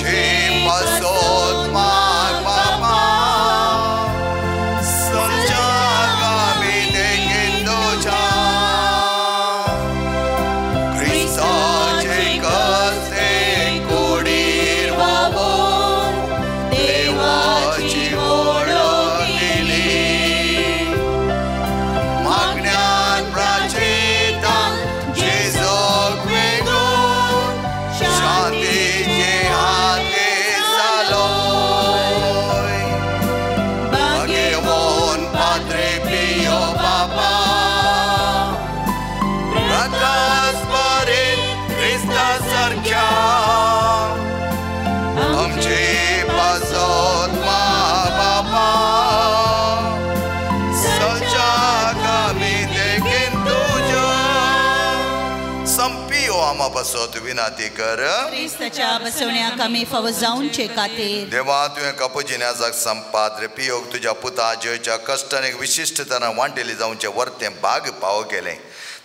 आमची पासत माग बापा सलच्याक आमी देखीन तुज्या क्रिस्ताचे कस्ते कुडीर वावोन देवाची वळख दिली मागण्यान प्राचेता जेजूक वेगून शांतीचे हाते जालोय भाग्यवान पाद्रे पियो बापा प्रकाश बरें क्रिस्ता सारक्या आमचे पासत माग बापा सलच्याक आमी देखीन तुज्या संपियो आमा पासत विनंती कर क्रिस्ताच्या बसवण्याक आमी फावो जावचे खातीर देवा तुवें कपजिन्यासाक संपाद्रे पियोग तुज्या पुता जेच्या कश्टान एक विशिश्ट तरान वांटेली जावचें वर्तें भाग पावो केलें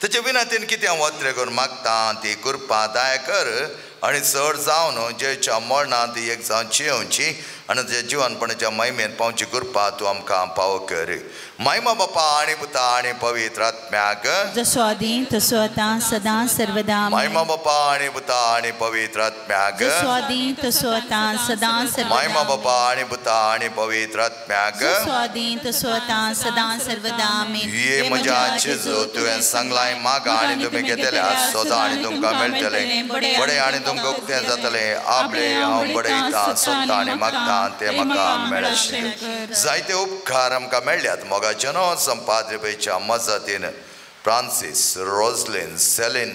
तेचे विनंतीन कितें वत्रे करून मागता ती कृपा दया कर आनी चड जावन जेच्या मरणांत ती एक जावन जियोवची आनी तुज्या जिवनपणाच्या महिमेन पावची कृपा तूं आमकां पावो कर महिमा बापा आनी पुता आनी पवित्र आत्म्याक जसो आदी तसो आतां सदां सर्वदा आमेन. महिमा बापा आनी पुता आनी पवित्र आत्म्याक जसो आदी तसो आतां सदां सर्वदा महिमा बापा आनी पुता आनी पवित्र आत्म्याक जसो आदी तसो आतां सदां सर्वदा आमेन. ये म्हज्या जेजू तुवें सांगलाय मागा आनी तुमी घेतले सोदा आनी तुमकां मेळटलें बडें आनी तुमकां उक्तें जातलें आपले हांव बडयता सोदता आनी मागता तें म्हाका मेळशें जायते उपकार आमकां मेळ्ळ्यात मोगाचे न्हू संपाद्रेच्या मजतीन फ्रांसीस रोजलीन सेलीन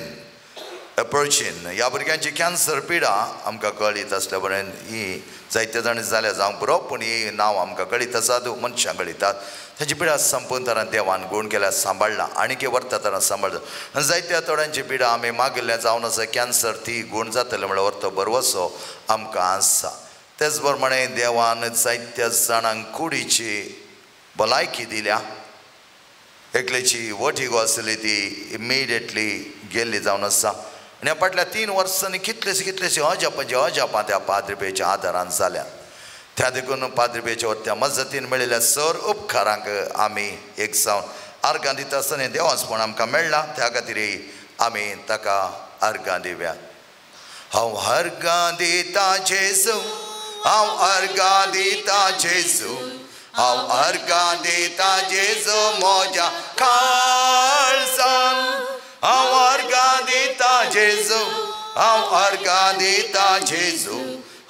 एप्रोचीन ह्या भुरग्यांची कॅन्सर पिडा आमकां कळीत आसल्या बरें ही जायते जाण जाल्या जावंक पुरो पूण ही नांव आमकां कळीत आसात मनशां कळितात तांची पिडा संपून तरान देवान गूण केल्या सांबाळ्ळा आनी की वर्ता तरान सांबाळ्ळा आनी जायत्या थोड्यांची पिडा आमी मागिल्लें जावन आसा कॅन्सर ती गूण जातलें म्हळ्यार अर्थ भरवसो आमकां आसा तेच प्रमाणे देवान जायत्या जाणांक कुडीची भलायकी दिल्या एकल्याची वटिगो आसली ती इमिडिएटली गेल्ली जावन आसा आनी ह्या फाटल्या 3 वर्सांनी कितलेशे कितलेशे अजापांची अजापां त्या पाद्रिपेच्या आदारान जाल्या त्या देखून पाद्रिपेच्या वरत्या मजतीन मेळिल्ल्या सर उपकारांक आमी एक जावन आर्गां दिता आसतना देवासपण आमकां मेळ्ळां त्या खातीर आमी ताका आर्गां दिवया. हांव आर्गां दिता जेजू हांव आर्गां दिता जेजू हांव आर्गां दिता जेजू म्हज्या काळजान हांव आर्गां दिता जेजू हांव आर्गां दिता जेजू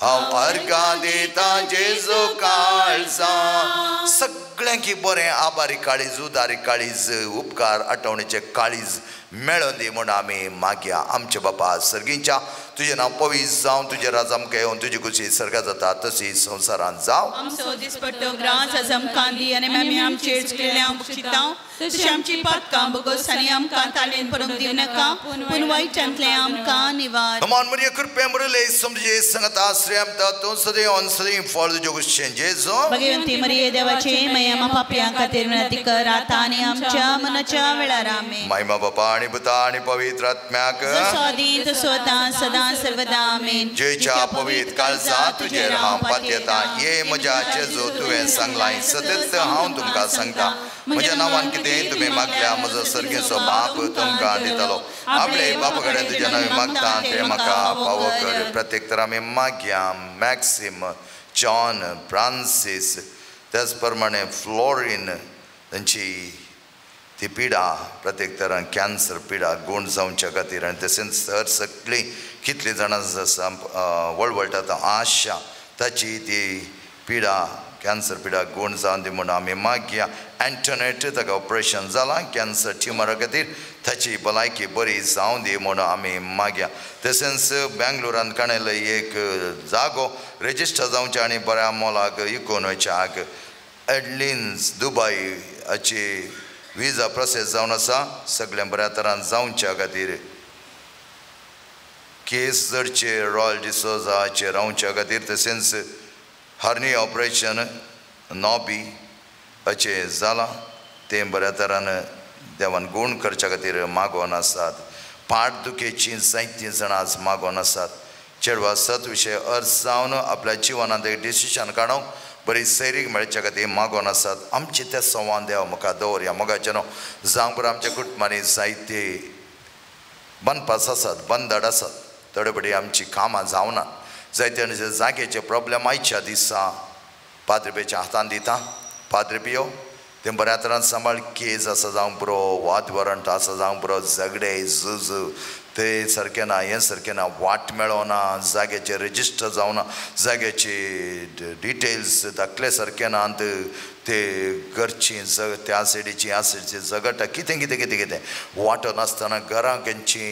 हांव आर्गां दिता जेजू काळजान. सगळ्यांकी बरें आबारी काळीज उदारी काळीज उपकार आठवणीचे काळीज मेळोन दी म्हूण आमी मागया. आमचे बापा सर्गींच्या तुजें नांव पवित्र जावं तुजें राज आमकां येवन तुजी खुशी सर्गा जाता तशी संवसारांत जावं. आमचो दिसपट्टो ग्रास आज आमकां दी आनी आमी आमचेर केल्ल्या बक्षितांव तशें आमची पातकां बोगस आनी आमकां तालेन पडूंक दिवं नाका पूण वायटांतलें आमकां निवार. नमान मरिया कृपे मुरले समजे संगता श्रेयम तूं सदैव सदैव फळ तुज्यो खुशेन जेजू. भगवंती मरिये देवाचे माया पापयां खातीर विनंती कर आतां आनी आमच्या मनाच्या वेळार आमेन. महिमा बापा आनी पुता आनी पवित्र आत्म्याक जसो आदी तसो आतां सदां सर्वदा आमेन. जेच्या पवित्र काळजा तुजेर हांव पातयेता ये म्हज्या जेजू तुवें सांगलाय सतत हांव तुमकां सांगता म्हज्या नांवान कितें तुमी मागल्या म्हजो सर्गेचो बाप तुमकां दितलो. आपले बापा कडेन तुज्या नांवान मागता तें म्हाका पावो कर. प्रत्येक तर आमी मागया मॅक्सिम जॉन फ्रांसीस त्याच प्रमाणे फ्लोरीन तांची ती पिडा प्रत्येक तरान कॅन्सर पिडा गूण जावच्या खातीर आनी तशेंच सर सगळीं कितलीं जाणां वळवळटात आशा ताची ती पिडा कॅन्सर पिडा गूण जावन दी म्हूण आमी मागया. एंटोनेट ताका ऑपरेशन जालां कॅन्सर ट्युमरा खातीर ताची भलायकी बरी जावं दी म्हूण आमी मागया. तशेंच बेंगलोरांत काणयलो एक जागो रेजिस्टर जावचें आनी बऱ्या मोलाक इकून वयच्याक एडलिन्स दुबय हाची विजा प्रोसेस जावन आसा सगळ्या बऱ्या तरान जावच्या खातीर केस जडचे रॉयल डिसोजाचेर रावच्या खातीर तशेंच हर्नी ऑपरेशन नॉबी हाचें जालां तें बऱ्या तरान देवान गूण करच्या खातीर मागोवन आसात. पाट दुखेची जायतीं जाणां आज मागोवन आसात. चेडवा सत विशय अर्थ जावन आपल्या जिवनांत एक डिसिजन काडूंक बरी सैरीक मेळच्या खातीर मागोन आसात. आमचे त्या संवाद देवा मुखार दवरया. मोगाचें न्हू जावंक बरो आमच्या कुटुंबांनी जायते बनपास आसात, बंदड आसात, थोडे फावटी आमची कामां जावना, जायते जाग्याचे प्रॉब्लेम आयच्या दिसा पाद्रपेच्या हातान दिता. पाद्र पियो तें बऱ्या तरान सांबाळ. केज आसा जावंक पुरो, वाद वरंट आसा जावंक पुरो, झगडे झुज ते सारकें ना, हें सारकें ना, वाट मेळना, जाग्याचे रजिस्टर जावना, जाग्याचे डिटेल्स दाखले सारकें ना, ते घरची जग त्या सायडीची ह्या सायडीची झगडटा, कितें कितें कितें कितें वाटो नासतना घरां तेंची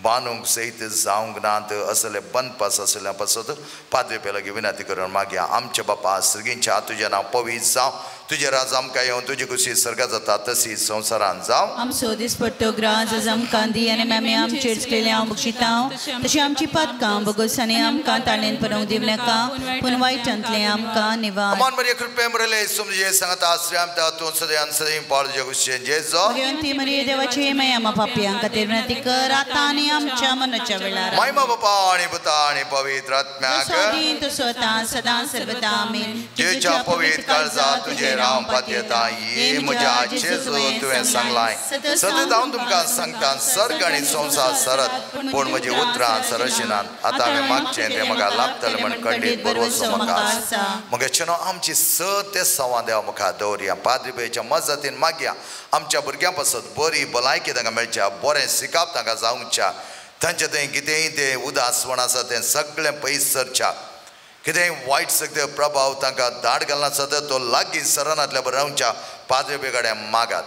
बांदूंक सयत जावंक नात. असले बंदपास आसल्या पासत पाद्रे लागीं विनंती करून मागया. आमच्या बापा सर्गींच्या तुजें नांव पवित्र जावं, तुजें राज आमकां येवन, तुजी खुशी सर्गात जाता तशी संवसारान जावं. आमचो दिसपट्टो ग्रास आज आमकां दी आनी आमी आमचेर केल्लें हांव बक्षितांव तशी आमची पातकां बगोस आनी आमकां ताळेन पडोवंक दिवं नाका, पूण वायटांतलें आमकां निवार. अमान मरिया कृपे मुरले समजे सांगता आश्रय आमकां तूं सदैव सदैव पावल जगुशेन जेजो. भगवंती मरिये देवाची माया आम्हा पापयांक खातीर विनंती कर आतां आनी आमच्या मरणाच्या वेळार. महिमा बापा आनी पुता आनी पवित्र आत्म्याक तसो आतां सदां सर्वदा आमेन. जेच्या पवित्र काळजा तुजें राव पातयेता ये म्हज्या जेजू तुवें सांगलाय सतत हांव तुमकां सांगता सर्ग आनी संवसार सरत पूण म्हजी उतरां सरशिनात. आतां हांवें मागचें तें म्हाका लाभतलें म्हण खंडीत भरवसो म्हाका आसा. मगे न्हू आमची स ते सवां देवा मुखार दवरया. पाद्री मजतीन मागया आमच्या भुरग्यां पासत बरी भलायकी तांकां मेळच्या, बरें शिकप तांकां जावच्या, तांचे थंय कितेंय तें उदासपण आसा तें सगळें पयस सरच्या, कितेंय वायट सगळे प्रभाव तांकां दाड घालना आसा तो लागीं सरनातल्या बरें रावच्या. पाद्रे कडेन मागात.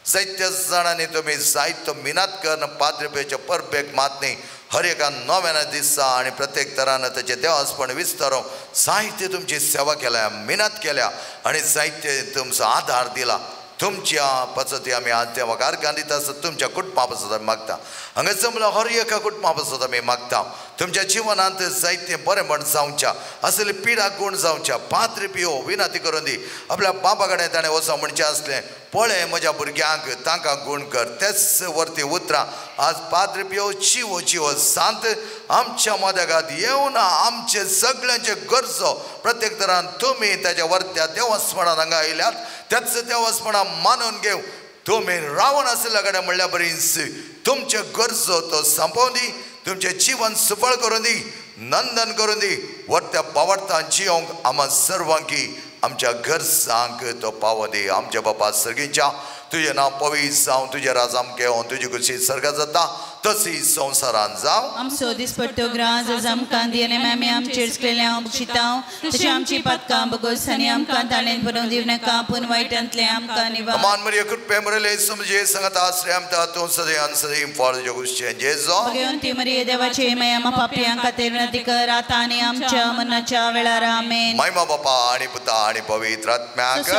जायत्या जाणांनी तुमी जायतो मिनात करून पाद्रेपेच्या परबेक मात न्ही हर एका नव्यान दिसा आनी प्रत्येक तरान ताचें देवासपण विस्तारोवंक जायते तुमची सेवा केल्या, मिनात केल्या आनी जायते तुमचो आदार दिला. तुमच्या पासत आमी आज देवाक आर्गां दिता आसत, तुमच्या कुटुंबा पासत आमी मागता. हांगा जमला हर एका कुटुंबा पासत आमी मागता. तुमच्या जिवनांत जायते बरेंपण जावच्या, असले पिडा गुण जावच्या. पाद्रे पियो विनंती करून दी आपल्या बाबा कडेन ताणें वचो म्हणचें आसलें, पळय म्हज्या भुरग्यांक तांकां गुण कर. तेच वरती उतरां आज पाद्रे पियो जिवो जिवो सांत आमच्या मदगात येवन आमचे सगळ्यांचे गरजो प्रत्येक तरान तुमी ताच्या वरत्या देवस्पणान हांगा आयल्यात, त्याच देवस्पणान मानून घेव तुमी रावन आशिल्ल्या कडेन म्हणल्या बरीच तुमचे गरजो तो संपोवन दी, तुमचें जिवन सुफळ करून दी, नंदन करून दी. वरत्या पावडतां जिवंक आमा सर्वांकी आमच्या गरजांक तो पावो दी. आमच्या बापा सर्गींच्या तुजें नांव पवित्र जावं, तुजें राज आमकां येवं, तुजी खुशी सर्गात जाता तशी संवसारान जावं. आमचो दिसपट्टो ग्रास आज आमकां दी आनी आमी आमचेर केल्लें हांव बक्षितांव तशी आमची पातकां बगोस आनी आमकां ताळेन पडोवंक दिवं नाका, पूण वायटांतलें आमकां निवार. अमान मरिया कृपे मुरले समजे सांगता आश्रय आमकां तूं सदैव सदैव पावल जगुशेन जेजो. भगवंती मरिये देवाची माया आम्हा पापयांक खातीर विनंती कर आतां आनी आमच्या मरणाच्या वेळार आमेन. महिमा बापा आनी पुता आनी पवित्र आत्म्याक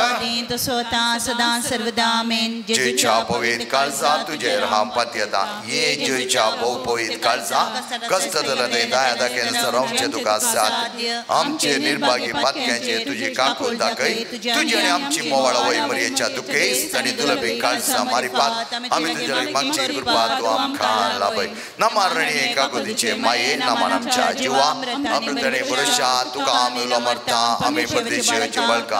तसो आतां सदां सर्वदा आमेन. जेच्या पवित्र काळजा तुजेर हांव पातयेता ये जेच्या भोव पवित्र काळजा कश्ट जाल्यार ते दया दाखयन सरोवचें तुका साथ. आमचे निर्भागी पातक्यांचे तुजी काकूल दाखय, तुजी आनी आमची मोवाळ वय मरियेच्या दुखेस्त आनी दुलबी काळजा मारिपात आमी तुज्या लागीं मागची कृपा तूं आमकां लाभय. नमारणी काकुतीचे माये नमान आमच्या जिवा अमृतणे पुरुषा तुका आमी उलो मारता आमी परदेशीचे बळका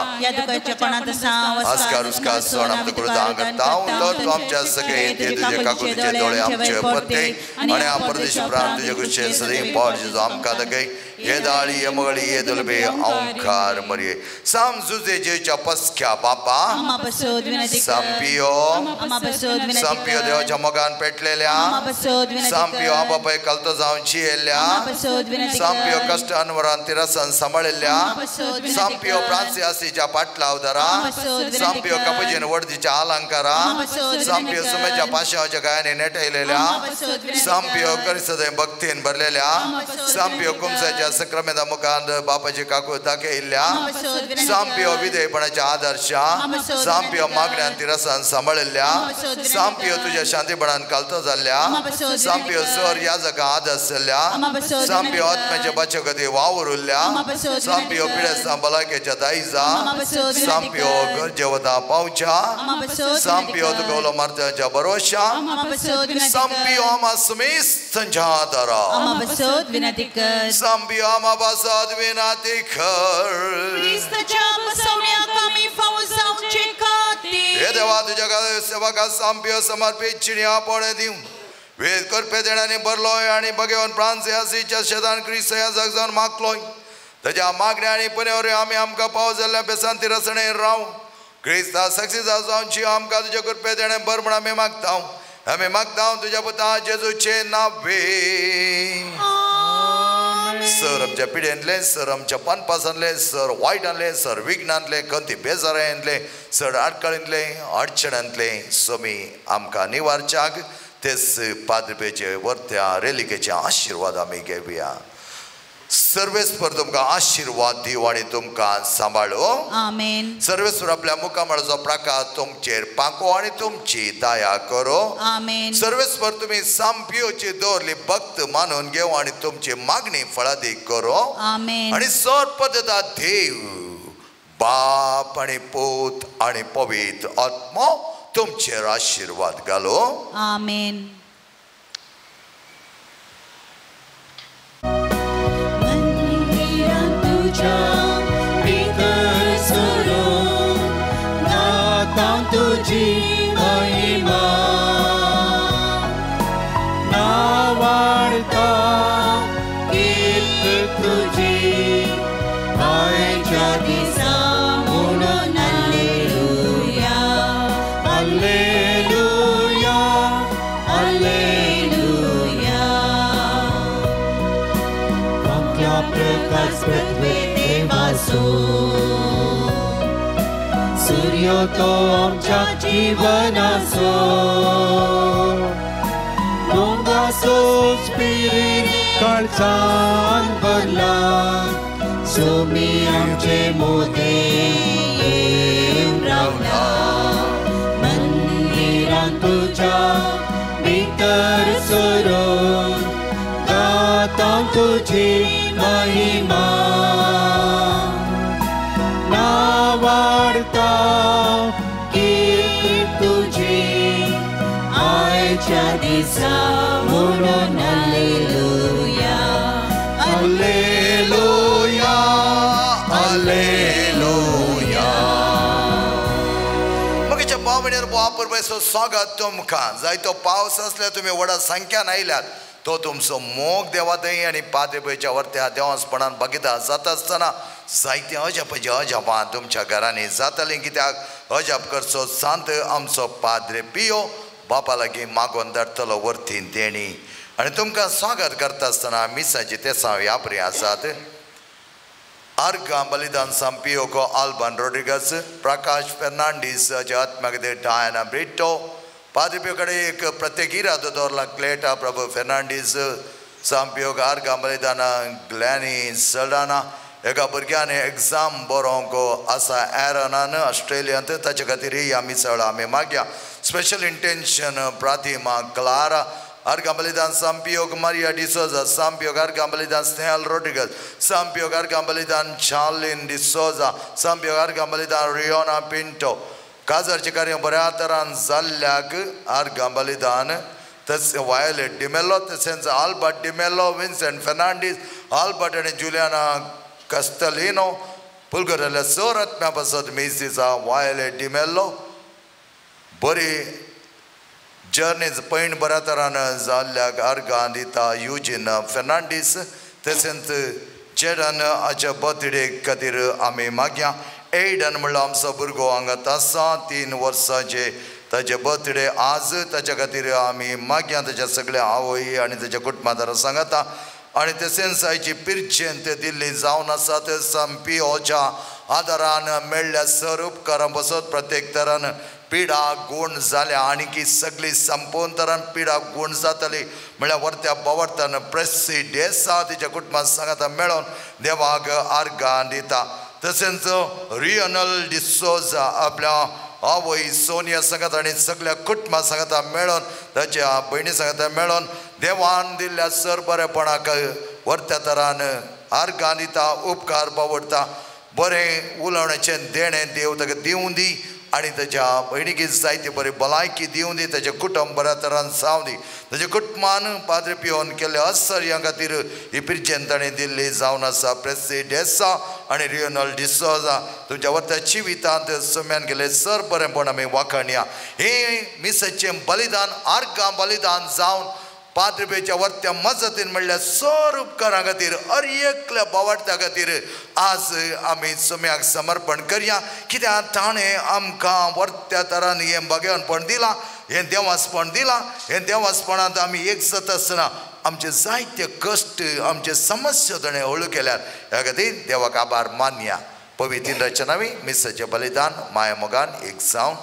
आस्कार उसकार सण आमकां कृतां करता तर तूं आमच्या सगळे ते तुजे काकुतीचे दोळे आमचे पत्ते आनी परदेशी प्रांत तुजे गुच्छे सदैव पावल जेजू आमकां दाखय. हे दाळी हे मगळी हे दुलबे ओंकार मरिये साम जुजे जेच्या पस्क्या बापा संपियो संपियो देवाच्या मोगान पेटलेल्या संपियो बापाय कलतो जावन जियेल्ल्या संपियो कश्ट अनवरान तिरसन सांबाळिल्ल्या संपियो फ्रांसियासीच्या पाटलावदारा संपियो कपुजीन वडदीच्या अलंकारा संपियो सुमेच्या पाशाच्या गायाने नेटयलेल्या संपियो करिसदय भक्तीन भरलेल्या संपियो कुमसाच्या सक्रामेंता मुखार बापाची काकूळ दाखयल्ल्या सांपियो विधेयपणाच्या आदर्शा सांपियो मागण्यान तिरसान सांबाळिल्ल्या सांपियो तुज्या शांतीपणान कालतो जाल्ल्या सांपियो सर याजका आदर्श जाल्ल्या सांपियो आत्म्याच्या बाचकती वावर उरल्या सांपियो पिडेस्तां भलायकेच्या दायजा सांपियो गरजेवता पावच्या सांपियो तुका उलो मारत्याच्या भरोशा सांपियो आमा समेस्तांच्या आदारा सांपियो आमा पासत विनंती कर. हे देवा तुज्या सेवका सांपियो समर्पीत चिणी आपण दिवं वेद करपे देण्याने भरलोय आनी भगवान फ्रांसियासीच्या शेतान क्रिस्त याजक जावन मागलोय ताज्या मागण्या आनी पुण्यावर आमी आमकां पाव जाल्ल्या बेसांती रसणे राव क्रिस्ता सक्सेस जावची आमकां तुज्या कृपे देणें भर म्हण आमी मागता आमी मागता तुज्या पुता जेजूचे नावे. सर आमच्या पिढ्यांतले सर आमच्या पानपासांतले सर वायटांतले सर विघ्नांतले खंती बेजारांतले सर आडखळींतले अडचणांतले समी आमकां निवारच्याक तेच पाद्रपेचे वर्त्या रेलिकेचे आशिर्वाद आमी घेवया. सर्वेस्पर तुमकां आशिर्वाद दिवं आनी तुमकां सांबाळो. आमेन. सर्वेस्पर आपल्या मुखामळाचो प्रकाश तुमचेर पाको आनी तुमची दया करो. आमेन. सर्वेस्पर तुमी सांपियोची दवरली भक्त मानून घेवं आनी तुमची मागणी फळादीक करो. आमेन. आनी सर पद्दता देव बाप आनी पूत आनी पवित्र आत्मो तुमचेर आशिर्वाद घालो. आमेन. भितर सरून गाता तुजी महिमा नावाडता कीर्त तुजी आयच्या दिसा म्हणून हालेलुया हालेलुया हालेलुया. आमच्या प्रकाश पृथ्वी देवासो सूर्य तो आमच्या जीवनासो मोगासो स्पिरीट काळजान भरला सोमी आमचे मोदे येवन रावला मंदिरान तुज्या भितर सरून गाता तुजी महिमा नावाडता कीर्त तुजी आयच्या दिसा म्हणून हालेलुया हालेलुया हालेलुया. मगेच्या पावणेर परमेश्वर स्वागत तुमकां. जायतो पावस आसल्यार तुमी व्हडा संख्यान आयल्यात तो तुमचो मोग देवा थंय आनी पाद्रपेच्या वर्त्या देवासपणान बगिता जाता आसतना जायते अजापाचे अजापां तुमच्या घरांनी जातालीं. कित्याक अजाप करचो सांत आमचो पाद्रे पियो बापा लागीं मागोन धाडटलो वरती देणी. आनी तुमकां स्वागत करता आसतना मिसाची तेसांव यापरी आसात. आर्गां बलिदान सांपियोको आल्बन रोड्रिगस प्रकाश फेर्नांडीस हाच्या आत्म्या खातीर डायना ब्रिटो पाद्रपियो कडेन एक प्रत्येक इरादो दवरला क्लेटा प्रभू फेर्नांडीस सांपियोग आर्गां बलिदाना ग्लॅनी सल्डाना एका भुरग्यान एग्जाम बरोवंक आसा एरनान ऑस्ट्रेलियांत ताचे खातीर आमी चड आमी मागया. स्पेशल इंटेन्शन प्रातिमा क्लारा आर्गां बलिदान सांपियोग मारिया डिसोजा सांपियोग आर्गां बलिदान स्नेहल रोड्रिगस सांपियोग आर्गां बलिदान चार्लिन डिसोजा सांपियोग आर्गां बलिदान रियोना पिंटो काजारचें कार्य बऱ्या तरान जाल्ल्याक आर्गां बलिदान तशें वायोलेट डिमेलो तशेंच Albert D'Mello Vincent Fernandes Albert आनी जुलियाना कस्तलिनो पुलगरल्या सर आत्म्या पासत मीस दिसा वायोलेट डिमेलो बरी जर्नीज पैण बऱ्या तरान जाल्ल्याक आर्गां दिता युजीन फेर्नांडीस तशेंच जेडन हाच्या बर्थडे खातीर आमी मागया. एडन म्हणल्यार आमचो भुरगो हांगा आसा 3 वर्सांचे ताजे बर्थडे आज ताच्या खातीर आमी मागया. ताच्या सगळ्या आवय आनी ताच्या कुटुंबादारा सांगता. आनी तशेंच आयची पिरचेंत दिल्ली जावन आसा ते सांपियोच्या आदारान मेळ्ळ्या सर उपकारां बसत प्रत्येक तरान पिडा गुण जाल्या आनी की सगळी संपूर्ण तरान पिडा गुण जातली म्हळ्यार वर्त्या बवर्तन प्रेसी डेसा तिच्या कुटुंबा सांगाता मेळोन देवाक आर्गां दिता. तशेंच रियनल डिसोजा आपल्या आवय सोनिया सांगात आनी सगळ्या कुटुंबा सांगाता मेळोन ताच्या भयणी सांगाता मेळोन देवान दिल्ल्या सर बरेपणाक वर्त्या तरान आर्गां दिता, उपकार पावडटा. बरें उलोवण्याचें देणें देव ताका दिवं दी आनी ताच्या भयणीक जायती बरी भलायकी दिवं दी, ताचें कुटुंब बऱ्या तरान जावं दी. ताच्या कुटुंबान पाद्री पिवन केल्ल्या आश्चर्या खातीर ही पिरजेन ताणें दिल्ली जावन आसा. प्रेसी डेसा आनी रियोनल डिसोजा तुमच्या वर्त्या जिवितांत सम्यान केल्लें सर बरेंपण आमी वाखाणया. हें मिसाचें बलिदान आर्गां बलिदान जावन पाद्रीच्या वर्त्या मजतीन म्हणल्यार सर उपकारां खातीर हर एकल्या बावडत्या खातीर आज आमी सम्याक समर्पण करया. कित्याक ताणें आमकां वर्त्या तरान हें भगवनपण दिलां, हें देवासपण दिलां. हें देवासपणांत आमी एक जाता आसतना आमचे जायते कश्ट आमचे समस्या ताणें हळू केल्यात. ह्या खातीर देवाक आभार मानया. पवित्र रचनावी मिसाचें बलिदान माया मोगान एक जावन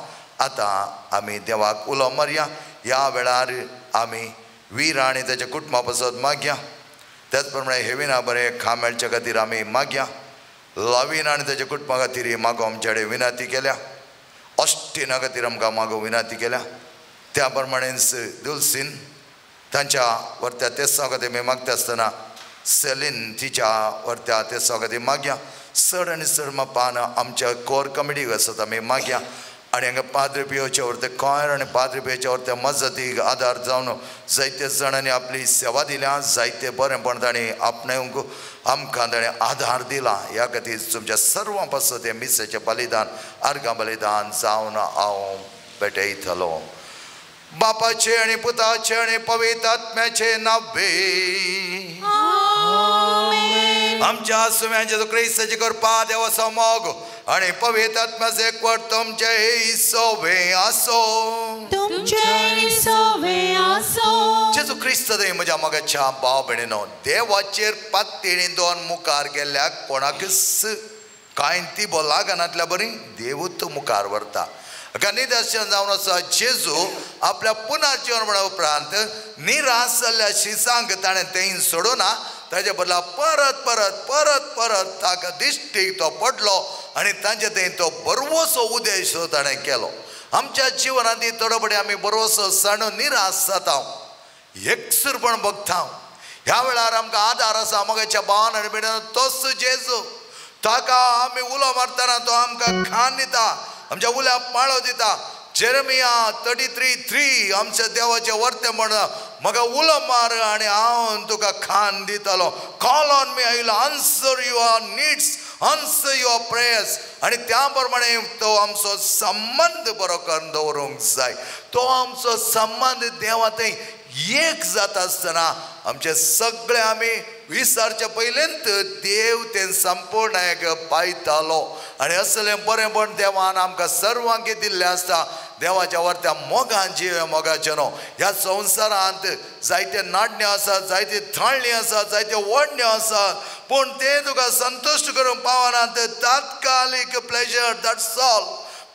आतां आमी देवाक उलो मारया. ह्या वेळार आमी वीर आनी ताच्या कुटुंबा पासत मागया. त्याच प्रमाणे हेविना बरें खा मेळच्या खातीर आमी मागया. लावीन आनी ताच्या कुटुंबा खातीर मागो आमचे कडेन विनंती केल्या. ऑस्टिना खातीर आमकां मागो विनंती केल्या. त्या प्रमाणेच दुलसीन तांच्या वर्त्या तेसां खातीर आमी मागता आसतना सेलीन तिच्या वर्त्या तेसां खातीर मागया. चड आनी चड मापान आमच्या कोर कमिटी आसत आमी मागया. आनी हांगा पाद्री पियोच्या वरते कोयर आनी पाद्री पियोच्या वरते मजतीक आदार जावन जायते जाणांनी आपली सेवा दिल्या, जायते बरेंपण तांणी आपणावंक आमकां ताणें आदार दिला. ह्या खातीर तुमच्या सर्वां पासत हें मिसाचें बलिदान आर्गां बलिदान जावन हांव भेटयतलो. बापाचे आनी पुताचे आनी पवित्र आत्म्याचे नावे आमच्या सुम्यांचे क्रिस्ताची कृपा देवाचो मोग आनी पवित्र आत्म्याचे एकवट तुमचे सोवे आसो. तुमचे सोवे आसो. जेजू क्रिस्त म्हज्या मोगाच्या भाव भयणीनो, देवाचेर पातळी दोन मुखार गेल्ल्याक कोणाकच कांय तिबो लागनातल्या बरी देवूच मुखार व्हरता. निदर्शन जावन आसा जेजू आपल्या पुनर्जीवन उपरांत निराश जाल्ल्या शिसांक ताणें थंय सोडूना, ताजे बदला परत परत परत परत ताका दिश्टीक तो पडलो आनी तांचे थंय तो बरवसो उद्देश ताणें केलो. आमच्या जिवनांत थोडो बडे आमी बरवसो सांडून निराश जाता, एकसूरपण बघता. ह्या वेळार आमकां आदार आसा मोगाच्या भावान आनी भयणीन, तोच जेजू. ताका आमी उलो मारतना तो आमकां खान दिता, आमच्या उल्याक पाळो दिता. जेरेमिया 33:3 आमच्या देवाचें वर्तें म्हण म्हाका उलो मार आनी हांव तुका खान दितलो. Call on me, I will answer your needs, answer your prayers. आनी त्या प्रमाणे तो आमचो संबंद बरो करून दवरूंक जाय. तो आमचो संबंद देवा थंय एक जाता आसतना आमचे सगळे आमी विसरच्या पयलींत देव तें संपूर्ण एक पायतालो. आनी असलें बरेंपण देवान आमकां सर्वांक दिल्लें आसता. देवाच्या वर्त्या मोगान जिवे मोगाचें न्हू. ह्या संवसारांत जायते नाडण्यो आसात, जायते थाळणी आसात, जायते वडण्यो आसात, पूण ते तुका संतुश्ट करूंक पावनात. तात्कालीक प्लेजर, that's all.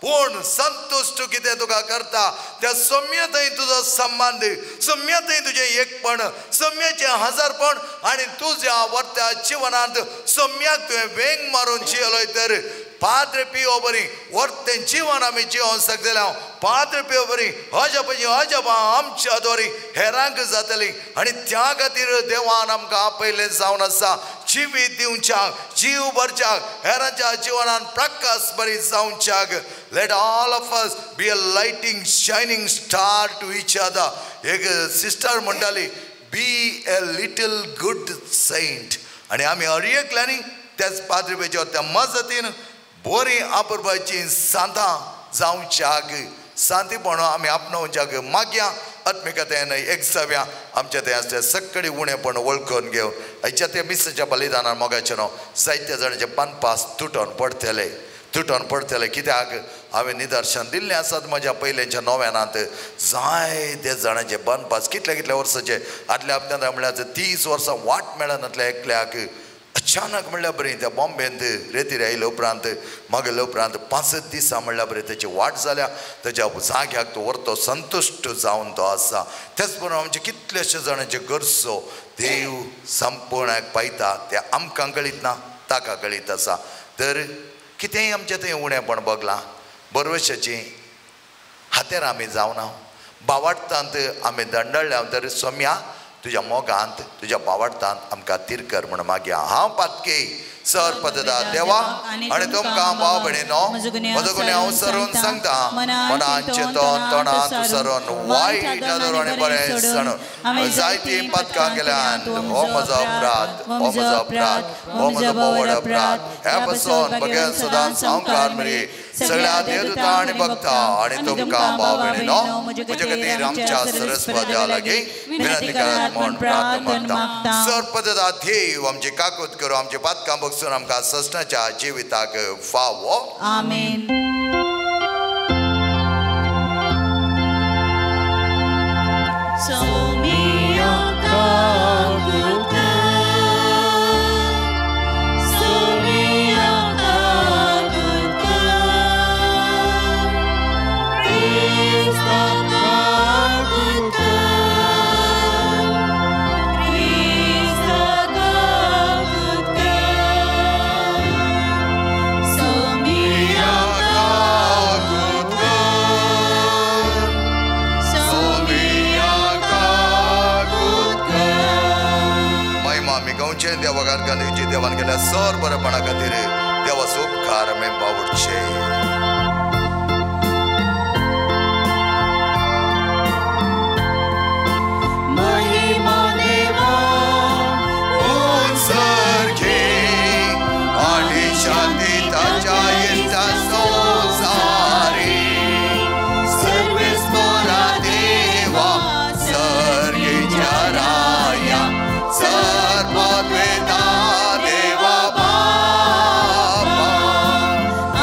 पूण संतुश्ट कितें तुका करता त्या सौम्यताय तुजो संबंद, सौम्यताय तुजें एकपण, सौम्याचें हजारपण आनी तुज्या वर्त्या जिवनांत सौम्याक तुवें वेंग मारून जियेलोय तर पाद्रे पियो बरी वर्तें जिवन आमी जिवंक शकतले. हांव पाद्रे पियो बरी अजपाची अजपां आमच्या दोरी हेरांक जातली. आनी त्या खातीर देवान आमकां आपयलें जावन आसा जिवीत दिवच्याक, जीव भरच्याक, हेरांच्या जिवनान प्रकाश बरी जावच्याक. Let all of us be a lighting shining star to each other. एक सिस्टर म्हणटाली, be a little good saint. आनी आमी हर एकल्यांनी त्याच पाद्रीपेच्या त्या मजतीन बरी आपुरबाची सांतां जावच्याक, शांतीपण आमी आपणावच्याक मागया. आत्मिकतेन एक जावया. आमच्या थंय आसते सगळी उणेपण वळखून घेवन आयच्या त्या मिसाच्या बलिदानान मोगाचें न्हू जायत्या जाणांचे पानपास तुटोन पडटले, तुटोन पडटले. कित्याक हांवें निदर्शन दिल्लें आसात म्हज्या पयलेंच्या नव्यानांत जायते जाणांचे बनपास कितल्या कितल्या वर्साचे आदल्या हप्त्यांत म्हणल्यार 30 वर्सां वाट मेळनातल्या एकल्याक अचानक म्हणल्यार बरें त्या बॉम्बेंत रेतीर आयले उपरांत मागले उपरांत 5 दिसां म्हणल्यार बरें तेची वाट जाल्या तेज्या जाग्याक तो व्हरतो संतुश्ट जावन तो आसा. तेच बरोबर आमचे कितलेशे जाणांचे गरजो देव संपूर्णाक पायता ते आमकां कळीत ना ताका कळीत आसा. तर कितेंय आमचें थंय उणेपण बगलां बरवशाची हातेर आमी जावना बावाडटांत आमी दंडळ्या तर सोम्या तुज्या मोगांत तुज्या बावाडटांत आमकां तिरकर म्हण मागया. हांव पातकी सर पददा देवा आनी तुमकां भाव भयणीनो म्हजो गुन्यांव सरून सांगता मनान चिंतून तोंडान सरून वायट आदर आनी बरें सणून जायतीं पातकां केल्यान हो म्हजो अपराध हो म्हजो अपराध हो म्हजो भोव अपराध. ह्या पसून बगेन सदांच सावकार मरे सगळ्या देवदूता आनी भक्ता आनी तुमकां भाव भयणीनो म्हजे खातीर आमच्या सरस्वत्या लागीं विनंती करात म्हूण प्रार्थना मागता. सर पददा देव आमची काकूत करूं आमची पातकां बगसून आमकां ससनाच्या जिविताक फावो. आमेन. देवान केल्या सर बरेपणा खातीर देवाचो उपकार आमी बावडचे. महिमा देवा सारखे आनी शांती ताच्या इश्टा संवसारी सर्वेस्परा देवा सर्गेच्या राया सर्वद्वेता देवा बापा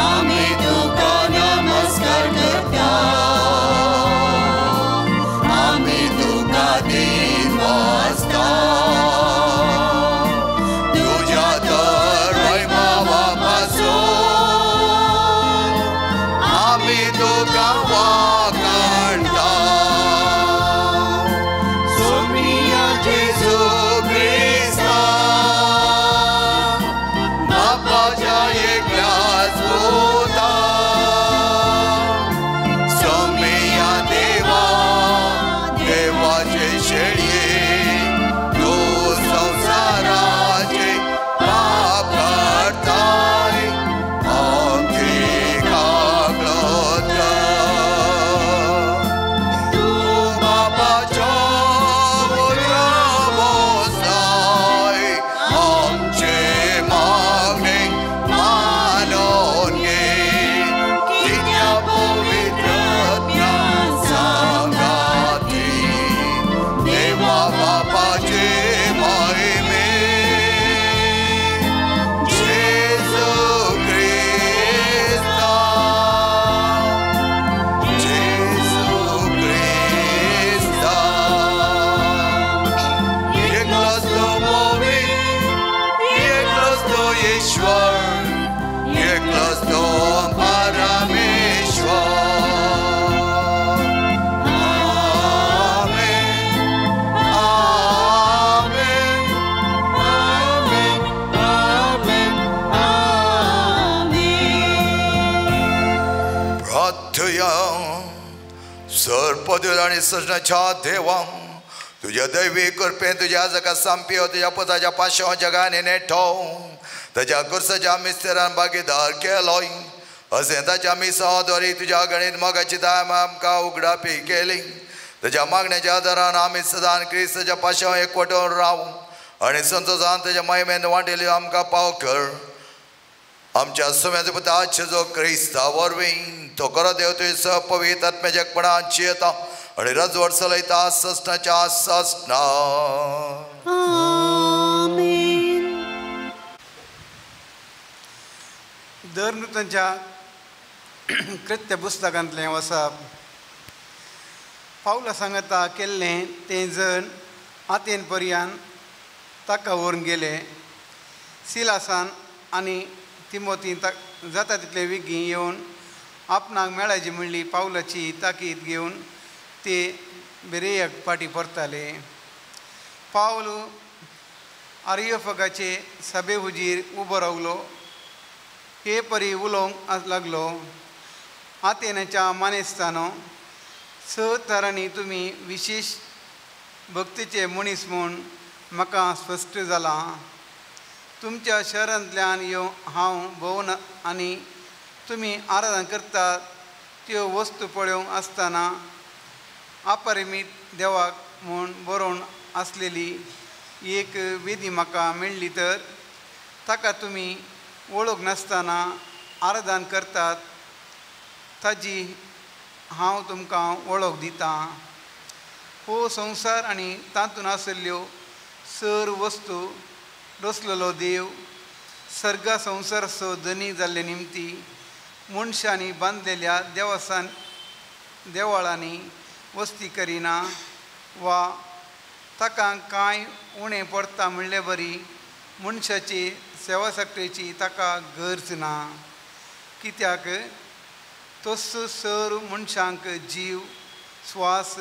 आमी तुका नमस्कार करता आमी तुका दीन वाजता तुज्या तर वैभवा पासून आमी तुका वाखाणता. सोमिया जेजू क्रिस्ता बापाच्या एकल्याच पुता सोमिया देवा देवाचे शेळये तूं संवसाराचे पाप काडताय आमची काकळत तूं बापाच्या उजव्या बसलाय आमचे मागणे मानून घे कित्या पवित्र सांगाती देवा बापाचे महिमे जेजू क्रिस्ता जेजू क्रिस्ता एकलोच तो पवित्र एकलोच तो ईश्वर एकलोच तो परमेश्वर. आमेन आमेन आमेन आमेन आमेन. प्रार्थया. सर्पदेव आनी सजनाच्या देवा तुज्या दैवी कृपेन तुज्या जगा सांपियो तुज्या पुताच्या पाशांव जगाने नेठो ताच्या कुर्साच्या मिस्तेरान भागीदार केलोय अशें ताच्या मिसांद्वारी तुज्या गणीत मोगाची दाम आमकां उगडापी केली. ताच्या मागण्याच्या आदारान आमी सदां क्रिस्ताच्या पाशांव एकवटून रावूं आनी संतोशान ताच्या महिमेन वांटेली आमकां पाव कर. आमच्या सुम्याचो पुता जेजू क्रिस्ता वरवीं तो खरो देव तुजी सपवित्र आत्म्याच्या एकपणान जियेता आनी रजवट चलयता ससनाच्या ससना. आमेन. धर्मदूतांच्या कृत्य पुस्तकांतलें वसप पावला सांगता केल्लें तें जण आतेन पर्यान ताका व्हरून गेले. सिलासान आनी तिमोती जाता तितले वेगीं येवन आपणाक मेळाची म्हणली पावलाची ताकीद घेवन ते बेरेयाक फाटीं परताले. पावल आरियोफगाचे सभे हुजीर उबो रावलो, हे परी उलोवंक लागलो, आतेनाच्या मानेस्तानो, स तरांनी तुमी विशेश भक्तीचे मनीस म्हूण म्हाका स्पश्ट जालां. तुमच्या शहरांतल्यान येवन हांव भोंवन आनी तुमी आराधना करतात त्यो वस्तू पळोवंक आसतना अपरिमीत देवाक म्हूण बरोवन आसलेली एक वेदी म्हाका मेळ्ळी तर ताका तुमी वळख नासतना आराधन करतात ताजी हांव तुमकां वळख दितां. हो संवसार आनी तातूंत आशिल्ल्यो सर वस्तू रचलेलो देव सर्गा संवसाराचो धनी जाल्ले निमती मनशांनी बांदलेल्या देवस्थान देवळांनी वस्ती करिना वा ताका कांय उणें पडटा म्हणले बरी मनशाची सेवा सक्रेची ताका गरज ना. कित्याक तोच सर मनशांक जीव स्वास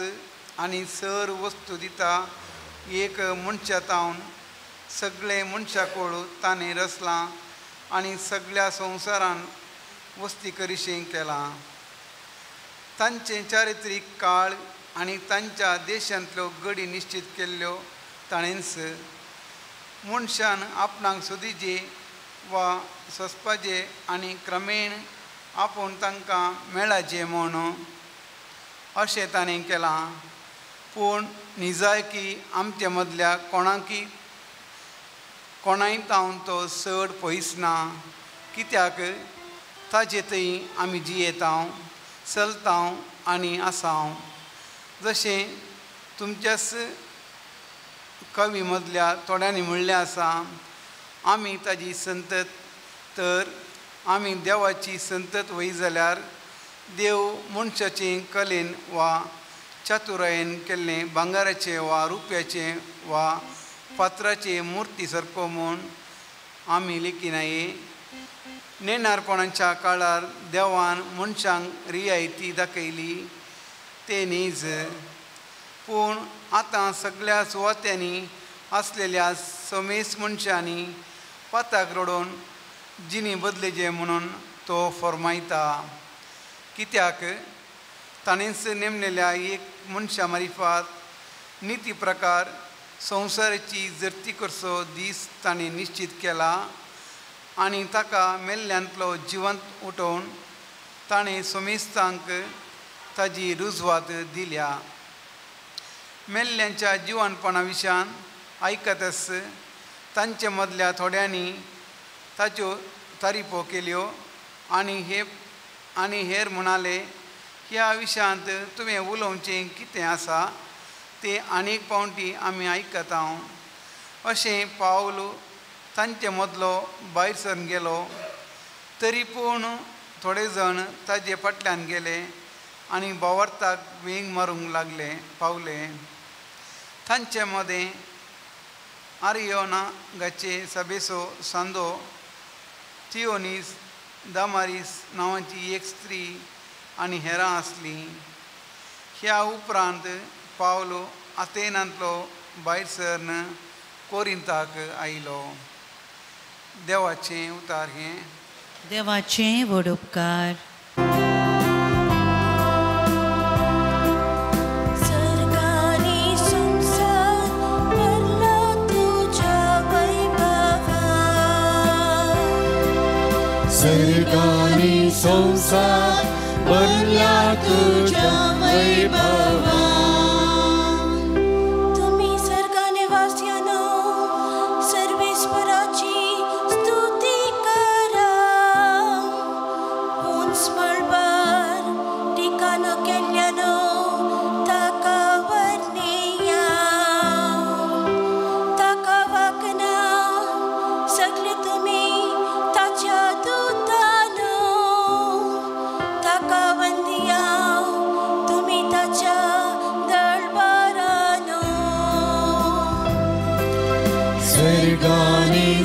आनी सर वस्तू दिता. एक मनशा तावन सगळे मनशाकोळ ताणें रचलां आनी सगळ्या संवसारान वस्ती करिशें केलां. तांचें चारित्रीक काळ आनी तांच्या देशांतल्यो गडी निश्चीत केल्ल्यो ताणेंच. मनशान आपणाक सोदीचे वा सोंसपाचें आनी क्रमेण आपूण तांकां मेळाचें म्हूण अशें ताणें केलां. पूण निजायकी आमचे मदल्या कोणाकी कोणाय तावन तो चड पयस ना. कित्याक ताजे थंय आमी जियेतांव चलतांव आनी आसांव. जशें तुमच्याच कवी मदल्या थोड्यांनी म्हणलें आसा, आमी ताजी संतत तर आमी देवाची संतत वय जाल्यार देव मनशाचे कलेन वा चातुरायेन केल्लें भांगराचें वा रुप्याचें वा फातराचे मुर्ती सारको म्हूण आमी लेखिनाये. नेणारपणाच्या काळार देवान मनशांक रियायती दाखयली ते न्हीज. पूण आतां सगळ्या सुवात्यांनी आसलेल्या समेस मनशांनी पाताक रडोवन जिणी बदलेचे म्हणून तो फर्मायता. कित्याक ताणेंच नेमलेल्या एक मनशा मारिफात निती प्रकार संवसाराची जर्ती करचो दीस ताणें निश्चीत केला आनी ताका मेल्ल्यांतलो जिवंत उठोवन ताणें समेस्तांक ताजी रुजवात दिल्या. मेल्ल्यांच्या जिवनपणा विशयान आयकतच तांचे मदल्या थोड्यांनी ताच्यो तारिफो केल्यो आनी हेर म्हणाले, ह्या विशयांत तुवें उलोवचें कितें आसा तें आनीक पावटी आमी आयकता. अशें पावल तांचे मदलो भायर सरून गेलो. तरी पूण थोडे जाण ताजे फाटल्यान गेले आनी भावार्थाक वेंग मारूंक लागले पावले. तांचे मदें आरियोनागाचे सभेचो सांदो थियोनीस दामारीस नांवाची एक स्त्री आनी हेरां आसलीं. ह्या उपरांत पावल आतेनांतलो भायर सरन कोरिंताक आयलो. देवाचें उतार हें. देवाचें व्हड उपकार. सर्गानी संसार भरला तुझ्या वैभवान. तुम्ही सर्गनिवासियांनो सर्वेश्वराची स्तुती करा. उंच मळबार ठिकाणो केल्ल्यानो ताका वर्णया. ताका वाकना सगळे तुमी ताच्या दूतानो. ताका वंदिया तुमी ताच्या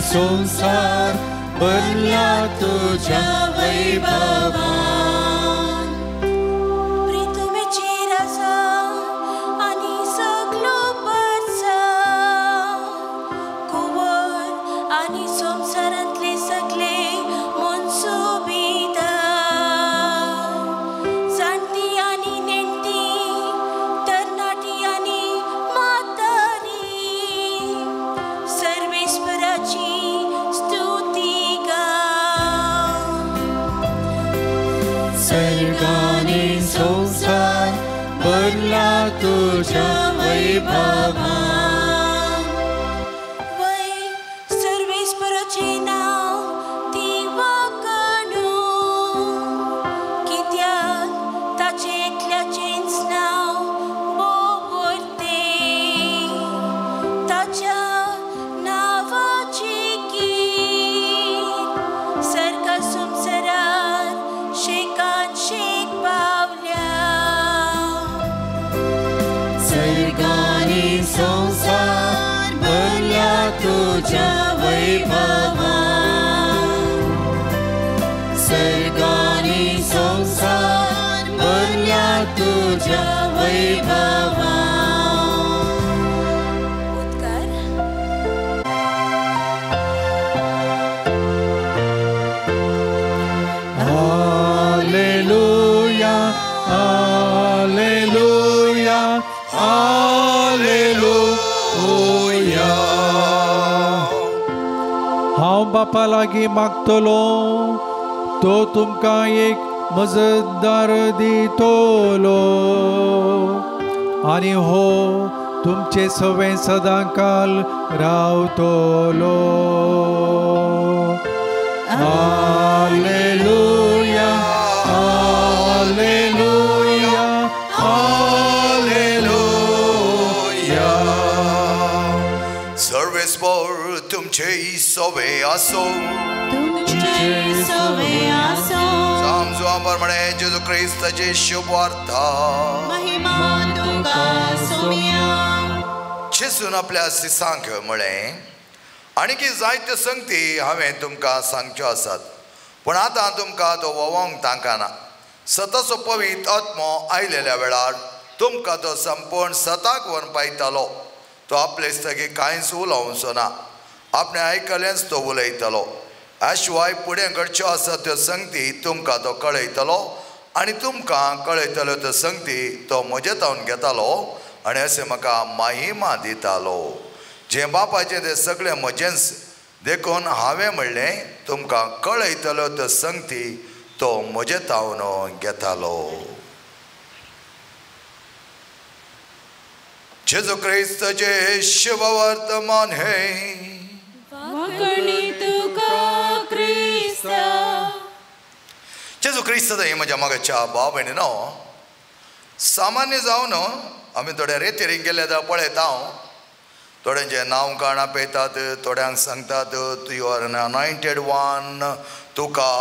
संवसार भरला तुज्या वैभवान. प्रितुमेचेर आसा आनी सगलो परसा कुंवर आनी संवसारांतले सगळे मनसुबीदार जाणटी आनी नेणटी तरणाटी आनी म्हातारी सर्वेस्पराची स्तुती गाव. सर्गानी संवसार भरला तुज्या वैभवान. वय सर्वेस्पराचें नांव ती वाखाणू कित्याक ताचें एकल्याचेंच नांव भोव वर्तें ताच्या नांवाची कीर्त सर्गा संवसारार शेकान शेक पावल्या. सर्गानी संवसार भरला तुज्या वैभवान. सर्गानी संवसार भरला तुज्या वैभवान. उद्गार. Alleluia, Alleluia, Alleluia. हांव बापा लागीं मागतलो तो तुमकां एक मजतदार दितलो आनी हो तुमचे सवें सदांकाल रावतलो. Alleluia, Alleluia, Alleluia. सर्वेस्पर तुमचे सवे आसो. तुमचे सवे आसो. सामजुआ प्रमाणे जेजू क्रिस्ताची शुभवार्ता. महिमा तुका सोम्या. जेजून आपल्या शिसांक म्हळें, आणखी जायत्यो संगती हांवें तुमकां सांगच्यो आसात, पूण आतां तुमकां तो वोवोंक तांकाना. सताचो पवित्र आत्मो आयलेल्या वेळार तुमकां तो संपूर्ण सताक व्हरून पायतालो. तो आपले स्थगी कांयच उलोवचो ना, आपणें आयकलेंच तो उलयतलो. ह्या शिवाय फुडें घडच्यो आसा त्यो संगती तुमकां तो कळयतलो आनी तुमकां कळयतल्यो त्यो संगती तो म्हजे तावन घेतालो आनी अशें म्हाका महिमा दितालो. जें बापाचें तें सगळें म्हजेंच, देखून हांवें म्हणलें तुमकां कळयतल्यो त्यो संगती तो म्हजे तावन घेतालो. जेजू क्रिस्ताचें शुभवर्तमान हें. वाकणी तुका क्रिस्ता. जेजू क्रिस्त ही म्हज्या मागच्या भाव भयणीनो, सामान्य जावन आमी थोडे रेतीरींग गेले जाल्यार पळयता हांव थोड्यांचें नांव काणां पेयतात, थोड्यांक सांगतात you are an anointed one, तुका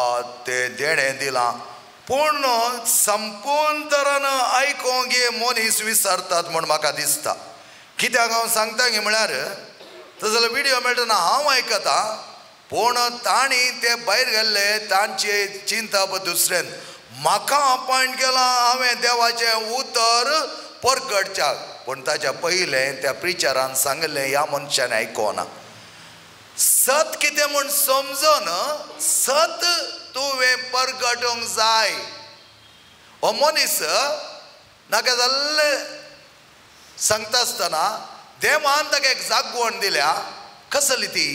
तें देणें दिलां. पूण संपूर्ण तरान आयकोंक हे मनीस विसरतात म्हूण म्हाका दिसता. कित्याक हांव सांगता गी म्हळ्यार तसो जाल्यार विडियो मेळटना हांव आयकता, पूण तांणी ते भायर गेल्ले तांचे चिंतप दुसऱ्यान. म्हाका अपॉयंट केलां हांवें देवाचें उतर परगटच्याक, पूण ताच्या पयलें त्या प्रिचरान सांगलें ह्या मनशान आयकोना. सत कितें म्हूण समजून सत तुवें परगटूंक जाय. हो मनीस नाका जाल्लें सांगता आसतना देवान ताका एक जागवण दिल्या. कसली ती?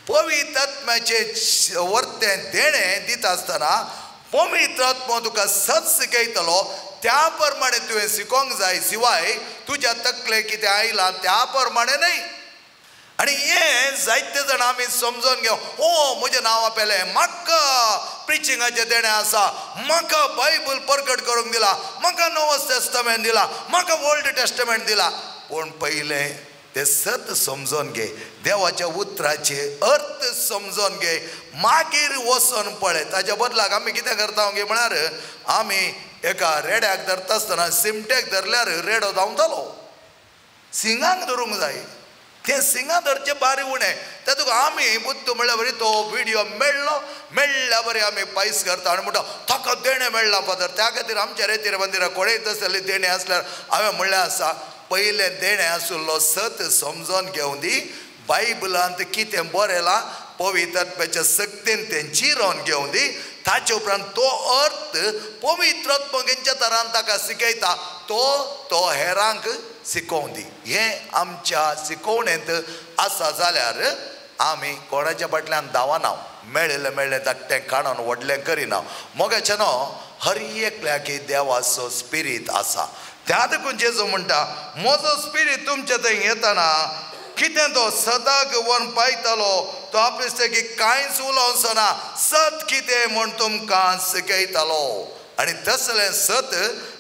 पवित्र आत्म्याचें वर्तें देणें दिता आसतना पवित्र आत्मो तुका सत शिकयतलो, त्या प्रमाणे तुवें शिकोंक जाय, शिवाय तुज्या तकले कितें आयलां त्या प्रमाणे न्हय. आनी हें जायते जाण आमी समजून घेव, ओ म्हजें नांव आपयलें, म्हाका प्रिचिंगाचें देणें आसा, म्हाका बायबल परगट करूंक दिला, म्हाका नवो टेस्टमेंट दिला, म्हाका ओल्ड टेस्टमेंट दिला. पूण पयलें तें सत समजून घे, देवाच्या उतराचे अर्थ समजून घे, मागीर वचून पळय. ताच्या बदलाक आमी कितें करता गे म्हळ्यार आमी एका रेड्याक धरता आसतना सिमटेक धरल्यार रेडो धांवतालो. सिंगांक धरूंक जाय, तें सिंगां धरचें बारी उणें, तातूंत आमी बुद्ध म्हणल्यार बरी तो विडियो मेळ्ळो, मेळ्ळ्या बरी आमी पायस करता आनी म्हणटा ताका देणें मेळ्ळां फादर. त्या खातीर आमच्या रेतीर मंदिरा कोणेय तसले देणें आसल्यार हांवें म्हणलें आसा, पयलें देणें आशिल्लो सत समजोन घेवन दी, बायबलांत कितें बरयलां पवित्र सक्तीन तें चिरोवन घेवन दी, ताचे उपरांत तो अर्थ पवित्र आत्मो तरान ताका शिकयता, तो तो हेरांक शिकोवन दी. हें आमच्या शिकोवणेंत आसा जाल्यार आमी कोणाच्या फाटल्यान धांवना, मेळिल्लें मेळ्ळें धाकटें काडून व्हडलें करिना. मोगाचें न्हू हर एकल्याक देवाचो स्पिरीत आसा. त्या देखून जेजू म्हणटा म्हजो स्पिरीत तुमच्या थंय येतना कितें तो सदाक वन पायतालो, तो आपले की कांयच उलोवचो ना, सत कितें म्हूण तुमकां शिकयतालो. आनी तसलें सत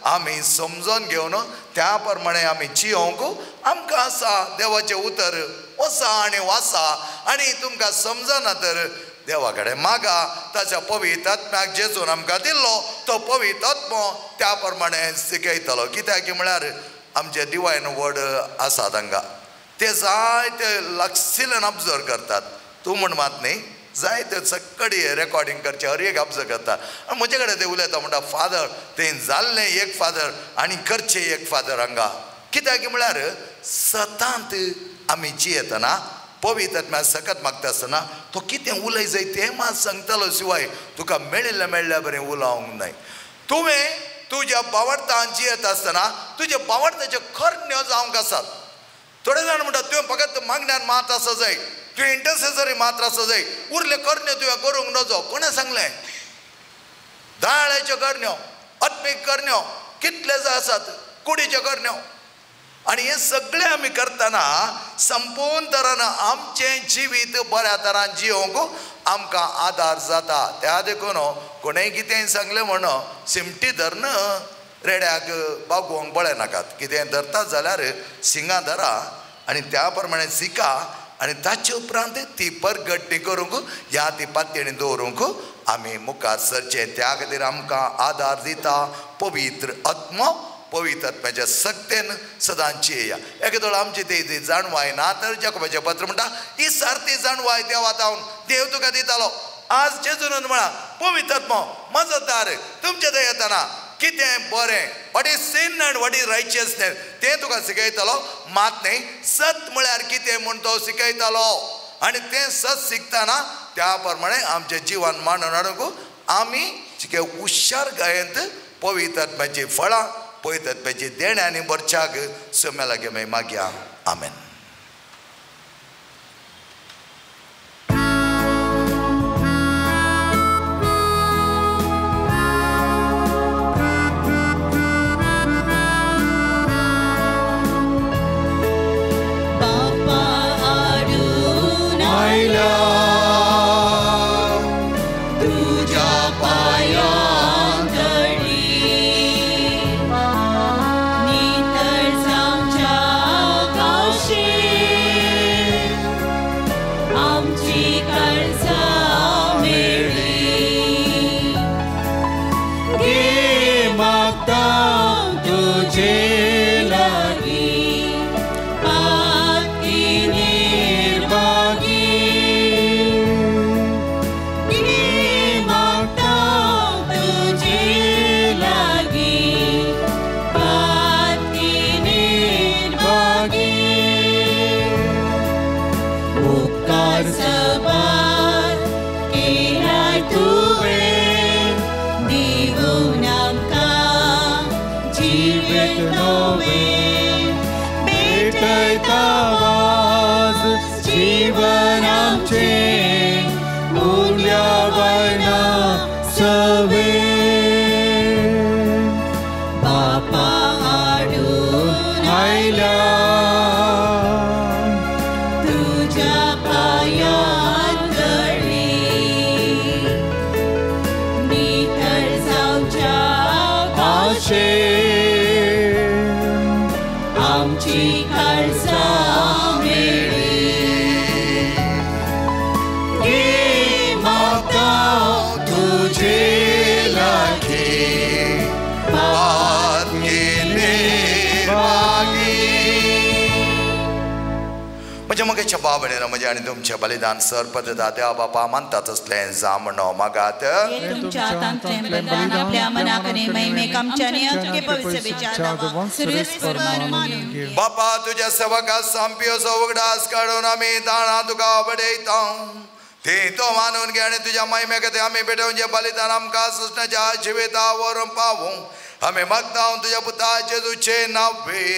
आमी समजून घेवन त्या प्रमाणे आमी जियोंक आमकां आसा देवाचें उतर वसा आनी वासा. आनी तुमकां समजना तर देवा कडेन मागा, ताच्या पवित्र आत्म्याक जेजून आमकां दिल्लो तो पवित्र आत्मो त्या प्रमाणे शिकयतलो. कित्याक म्हळ्यार आमचे डिवायन वर्ड आसा तांकां ते जायते लागशिल्ल्यान ऑब्जर्व करतात. तूं म्हण मात न्ही, जायते सकडी रेकॉर्डिंग करचें हर एक ऑब्जर्व करतात. आनी म्हजे कडेन ते उलयता म्हणटा फादर तें जाल्लें एक फादर आनी करचें एक फादर हांगा. कित्याक म्हळ्यार सतांत आमी जियेतना पवित्र आत्म्या सकत मागता आसतना तो कितें उलय जाय तें मात सांगतालो, शिवाय तुका मेळिल्लें मेळ्ळ्या बरें उलोवंक न्हय. तुवें तुज्या बावडतान जियेत आसतना तुज्या बावडताच्यो करण्यो जावंक आसात. थोडे जाण म्हणटात तुवें फकत मागण्यान मात आसा जाय, तुवें इंटरसेसरी मात्र आसा जाय, उरले करण्यो तुवें करूंक नजो. कोणें सांगलें? दाळ्याच्यो करण्यो, आत्मीक करण्यो कितले जाय आसात, कुडीच्यो करण्यो. आनी हें सगळें आमी करतना संपूर्ण तरान आमचें जिवीत बऱ्या तरान जियोंक आमकां आदार जाता. त्या देखून कोणेंय कितेंय सांगलें म्हण सिमटी धरून रेड्याक बागोवंक पळयनाकात. कितें धरता जाल्यार शिंगां धरा आनी त्या प्रमाणे शिका आनी ताचे उपरांत ती परगटणी करूंक ह्या ती पातयेणी दवरूंक आमी मुखार सरचें. त्या खातीर आमकां आदार दिता पवित्र आत्मो. पवित्र आत्म्याच्या सक्तेन सदांची येया. एकेदोळ आमची ती जाणवाय ना तर जाकोबाचें पत्र म्हणटा ही सारती जाणवाय देवा तावन देव तुका दितालो. आज जेजून म्हळां पवित्र आत्मो म्हजो दार तुमचे थंय येतना कितें बरें, what is sin and what is righteousness तें तुका शिकयतलो. मात न्ही सत म्हळ्यार कितें म्हूण तो शिकयतलो. आनी तें सत शिकतना त्या प्रमाणे आमचें जिवन मांडून हाडूंक आमी हुशार गायेंत पवित्र आत्म्याचीं फळां पवित्र आत्म्याची देणें आनी बरच्याक सम्या लागीं मागीर मागया. आमेन. आमची काळजां पयच्या बाबणेन म्हजें आनी तुमचें बलिदान सरपद देवा बापा मानता तसलें जामणो मागात. तुमच्या हातांतलें बलिदान आपल्या मनाक आनी महिमेक आमच्या आनी अख्खे पवित्र सभेच्या नांवान सर्वेस्पर मानून घे. बापा तुज्या सेवका सांपियोचो उगडास काडून आमी दाणां तुका बडयता ती तो मानून घे आनी तुज्या महिमे खातीर आमी भेटोवचें बलिदान आमकां सृष्णाच्या जिविता व्हरून पावूं आमी मागता तुज्या पुता जेजूचे नांवे.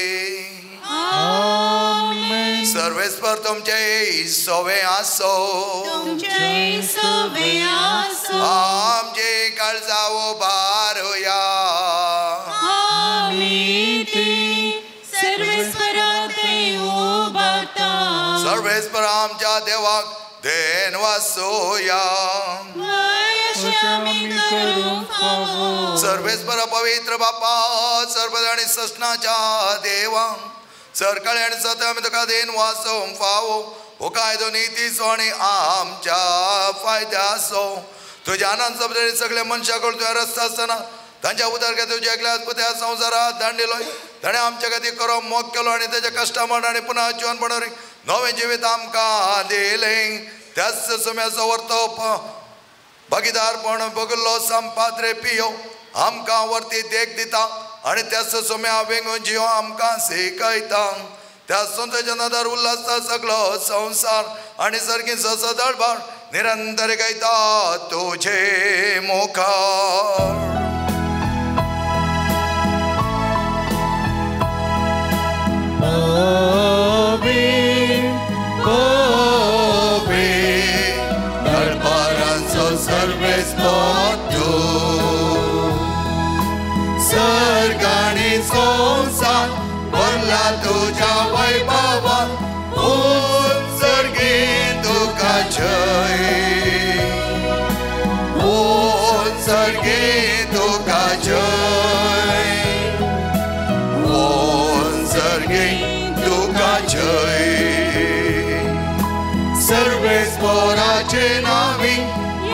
सर्वेस्पर तुमचे सोवे आसो आमचे काळजा उबारुया. सर्वेस्पर आमच्या देवाक then वासोया. सर्वेस्पर पवित्र बापा सर्व आनी ससनाच्या देवा सरकाळी आनी सत आमी तुका then वासोवंक फावो हो कायदो नितीचो आनी आमच्या फायद्याचो. तुज्या आनंद सभेर सगळे मनशां कडून तुवें रस्ता आसतना तांच्या उदरगत तुज्या एकल्याच पुत्या संवसारात दांडिलो ताणें आमच्या खातीर खरो मोग केलो आनी तेच्या कश्टा मरण आनी पुनः जिवन पडोवरी नवें जिवीत आमकां दिलें. त्याच सुम्याचो वर्तो भागीदारपण बगल्लो संपात्रे पियो आमकां वरती देख दिता आनी त्याच सुम्या वेंगून जियो आमकां शिकयता. त्या संताच्या नदर उल्हासता सगळो संवसार आनी सारकी सदळभार निरंतर गायता तुझे मुखार. संसार भरला तुझ्या वैभवान उत्सर्गी तुका जय उत्सर्गी तुका जय उत्सर्गी तुका जय. सर्वेस्पराचे नावी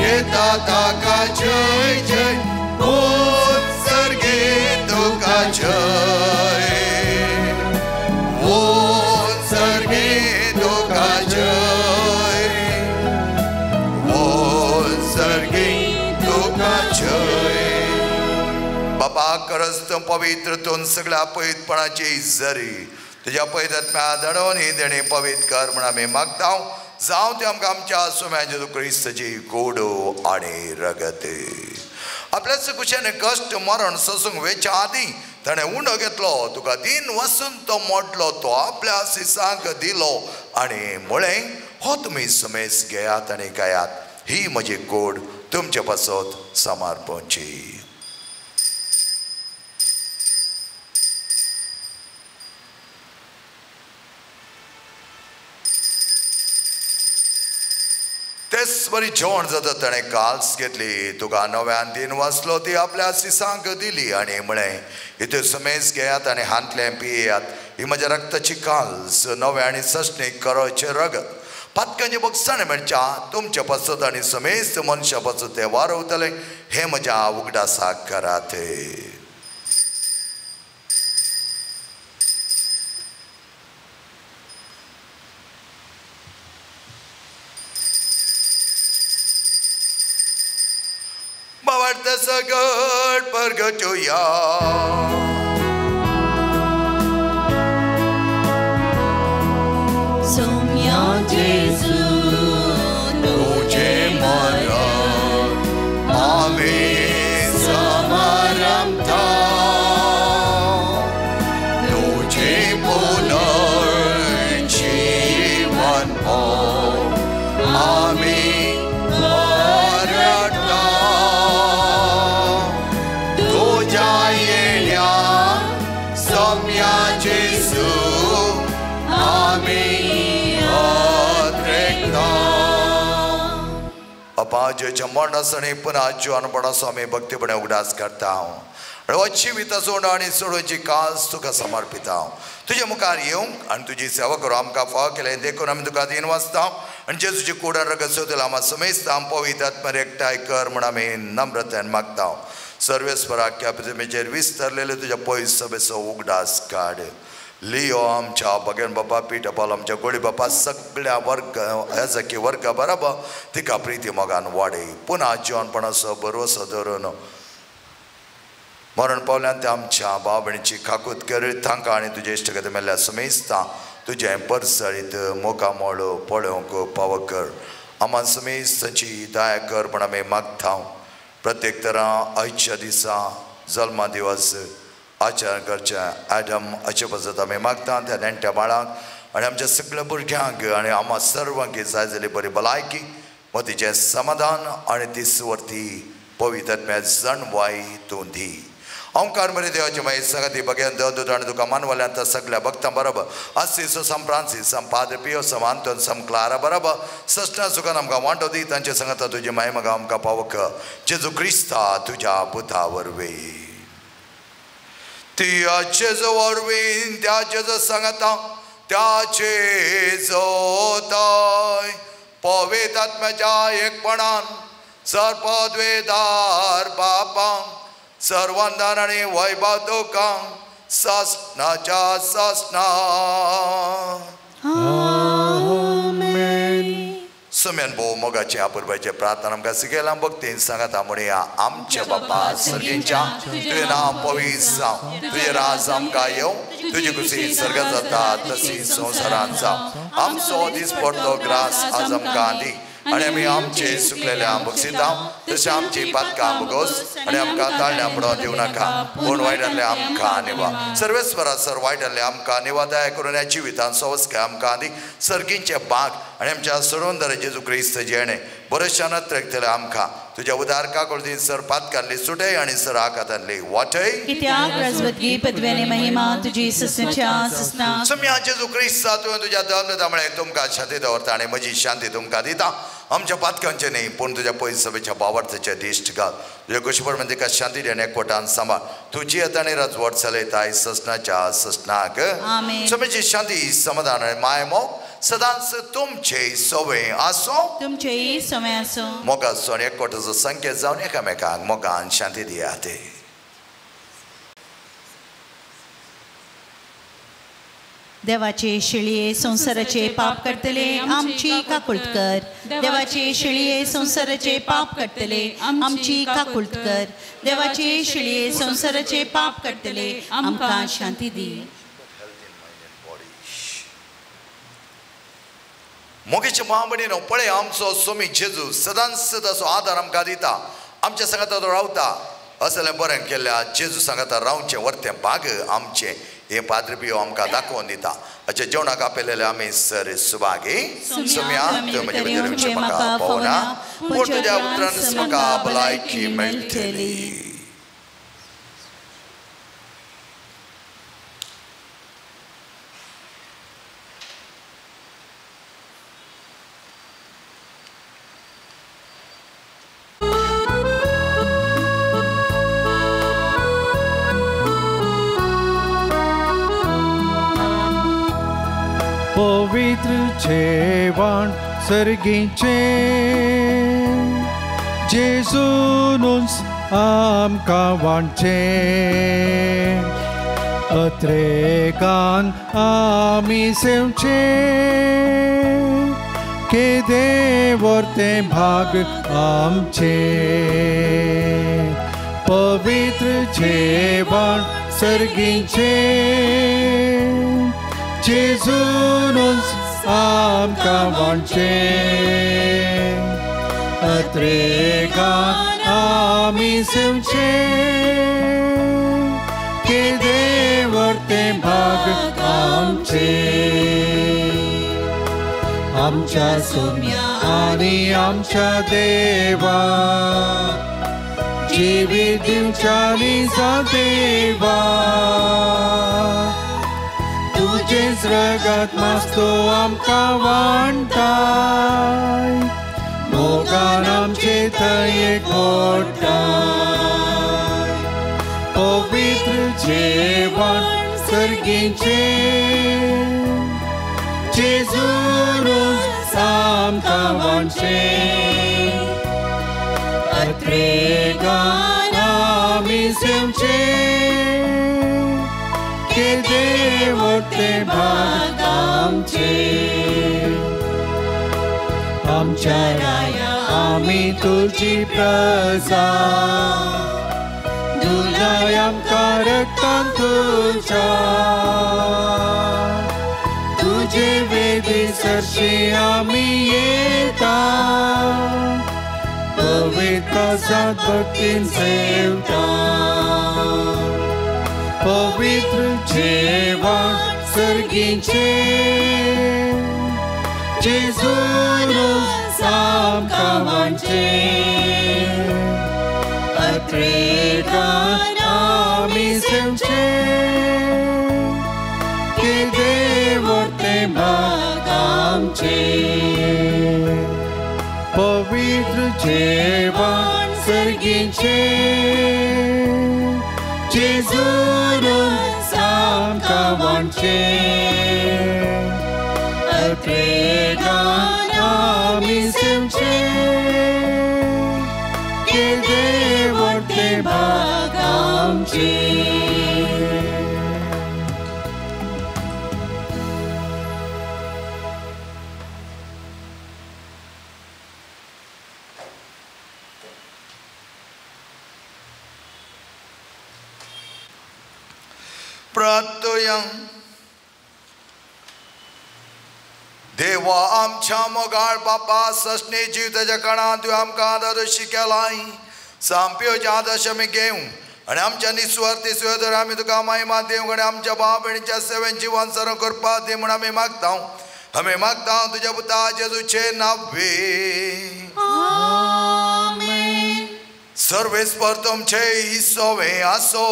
येता ताका जय जय उत्सर्गी तुका जय उत्सर्गी तुका जय उत्सर्गी तुका जय. बाबा खरंच तूं पवित्र तूं सगळ्या पवित्रपणाची जरी तुज्या पवित्र धाडून ही देणी पवित्र कर म्हण आमी मागता. जावं ते आमकां आमच्या सुम्या जेजू क्रिस्ताची गोडो आनी रगत. आपल्याच कुशेन कश्ट मरण सोसूंक वेच्या आदीं ताणें उंडो घेतलो तुका दिन वसून तो मोडलो तो आपल्या सिसांक दिलो आनी म्हळें हो तुमी समेस घेयात आनी खायात ही म्हजी कोड तुमचे पासत समर्पणची. तेच बरी जेवण जाता ताणें काल्स घेतली तुका नव्यान दिन वाचलो ती आपल्या सिसांक दिली आनी म्हळें इतू समेज घेयात आनी हांतलें पियात ही म्हज्या रक्ताची काल्स नव्या आनी सस्नीक करोचें रगत पातकांचे बगसाणे म्हणच्या तुमच्या पासत आनी समेस्त मनशां पासत तें वारवतलें हें म्हज्या उगडासाक करात. सगट परगटुया. सोम्या जेजू तुझे मरण आमी समारंभता तुझे पुनर्जीवन हो आमी अपाजेच्या मरणासणी पुन्हा जिवानपणाचो आमी भक्तीपणे उगडास करता हांव आनी जिविता सोड आनी सोडोवची कास तुका समर्पिता. तुज्या मुखार येवंक आनी तुजी सेवा करूं आमकां फाव केलें देखून आमी तुका दिन वाचता आनी जेजूची कुडन रगत सोदला आमकां समेस्ता आम पवित्र आत्म्यार एकठांय कर म्हूण आमी नम्रतायेन मागता. सर्वेस्पराक ह्या पृथ्वीचेर विस्तारलेले तुज्या पयस सभेचो उगडास काड. लियो आमच्या बगेन बापा पीठ पावल आमच्या गोळी बापा सगळ्या वर्ग एजकी वर्ग बरोबर तिका प्रिती मोगान वाडय पुन्हा जिवनपणाचो भरवसो धरून मरण पावल्यान त्या आमच्या भाव भयणीची खाकूत कर तांकां आनी तुजे इश्टगत मेल्ल्या समेस्ता तुजें परसळीत मोगामोळ पळोवंक पावो कर आमा समेस्तांची दया कर म्हण आमी मागता. प्रत्येक तरा आयच्या दिसा जल्मा दिवस आचरण करचें ॲडम हाचे पसत आमी मागता त्या नेण्ट्या बाळांक आनी आमच्या सगळ्या भुरग्यांक आनी आमा सर्वांक जाय जाली बरी भलायकी मतीचें समाधान आनी तीस वरती पवित्र जाणवाय तूं दी. ओंकार मरे देवाचे मागीर संगती बगेन देव दूत आनी तुका मानवल्यान त्या सगळ्या भक्तां बरोबर Assis Sam Francis Sam Padre Pio Sam Anton Sam Clara बरोबर सस्ना सुखान आमकां वांटो दी तांचे संगता तुजी माय मगा आमकां पावक जेजू क्रिस्ता तुज्या पुता वरवीं त्या जेजू वरवीं त्या जेजू सांगता त्या जेजोताय पवित्र आत्म्याच्या एकपणान सर्पद्वेदार बापा सर्वांदान आनी वैभव तुका सासनाच्या सासना. सुम्यान भोव मोगाचे आपुरबायचे प्रार्थना आमकां शिकयलां भक्तीन सांगता म्हणया आमच्या बापा सर्गींच्या तुजें नांव पवित्र जावं तुजें राज आमकां येवं तुजी खुशी सर्गात जाता तशी संवसारांत जावं आमचो दीस पडतो ग्रास आज आमकां दी आनी आमी आमचे सुकलेल्या बक्षिता तशें आमची पातकां भोगोस आनी आमकां ताळण्या पडोवन दिवं नाका पूण वायटांतलें आमकां निवा सर्वेस्वरा सर वायटांतलें आमकां निवा दया करून ह्या जिवितान सवस्काय आमकां दी सर्गींचे बाग आनी आमच्या सरोंदर जेजू क्रिस्त जेणे बरेचशान त्रेकतले आमकां तुज्या उदार काकुळतीन सर पातकांतली सुटय आनी सर आकातांतली वाटय कित्याक राजवतगी पदव्याने महिमा तुजी ससनाच्या ससना. सम्या जेजू क्रिस्ता तुवें तुज्या दंद म्हळें तुमकां शांती दवरता आनी म्हजी शांती तुमकां दिता आमच्या पातकांचे न्ही पूण तुज्या पयस सभेच्या बावार्थाचे दिश्ट घाल तुज्या कुशपण तिका शांती दी आनी एकवटान सांबाळ तुजी येता आनी राजवट चलयताय ससनाच्या ससनाक. समेची शांती समाधान आनी माय मोग सदांच तुमचे सवे आसो तुमचेय सवे आसो. मोगाचो आनी एकवटाचो संकेत जावन एकामेकांक मोगान शांती दियात. देवाचे शिळये संवसाराचे पाप करतले आमची काकुळट कर. देवाचे शिळये संवसाराचे पाप करतले आमची काकुळट कर. देवाचे शिळये संवसाराचे पाप करतले आमकां शांती दी. मोगेचे महाबणीनो पळय आमचो सोमी जेजू सदांच ताचो आदार आमकां दिता आमच्या सांगाता तो रावता असलें बरें केल्ल्या जेजू सांगाता रावचें वर्तें भाग आमचें हें पाद्र पियो आमकां दाखोवन दिता. हाच्या जेवणाक आपयलेले आमी सर सुभागी सोम्या तुवें म्हजे भितर येवचें म्हाका पावना पूण तुज्या उतरान म्हाका भलायकी मेळटली. पवित्र जेवण सर्गीचें जेजूनूच आमकां वांटचें अत्रेगान आमी सेवचें केदें वर्तें भाग आमचें पवित्र जेवण सर्गीचें जेजूनूच आमकां वांटचें अत्रेगान आमी सेवचें केदें वर्तें भाग आमचें आमच्या सोम्या आनी आमच्या देवा जिवीत दिवच्यानी जा देवा तुजेच रगत मास्तो आमकां वांटाय मोगान आमचे थंय एकवटाय पवित्र जेवण सर्गीचें जेजूनूच आमकां वांटचें अत्रेगान आमी सेवचें केदे वरते भाग आमचे आमच्या राया आमी तुजी प्रजा दुलाय आमकां रक्तान तुज्या तुजे वेदी सरशी आमी येता पवित्र सात भक्तीन सेवता पवित्र जेवण सर्गीचें जेजून आमकां वांटचें अत्रेकान आमी सेवचें केदे वरते भाग आमचें पवित्र जेवण सर्गीचें जेजून आमकां वांटचें अत्रेकान आमी सेवचें केदे वरते भाग आमचें. प्रार्थुया. देवा आमच्या मोगाळ बापा सस्ने जिविताच्या काळांत तुवें आमकां आदर्श केलाय सामप्योच्या आदर्श आमी घेवं आनी आमच्या निस्वार्थी सुवेदर आमी तुका महिमा दिवंक आनी आमच्या भाव भयणीच्या सेवेन जिवन सरण करपाक दी म्हूण आमी मागता. आमी मागता तुज्या पुता जेजूचे नांवे. सर्वेस्पर तुमचे सोवे आसो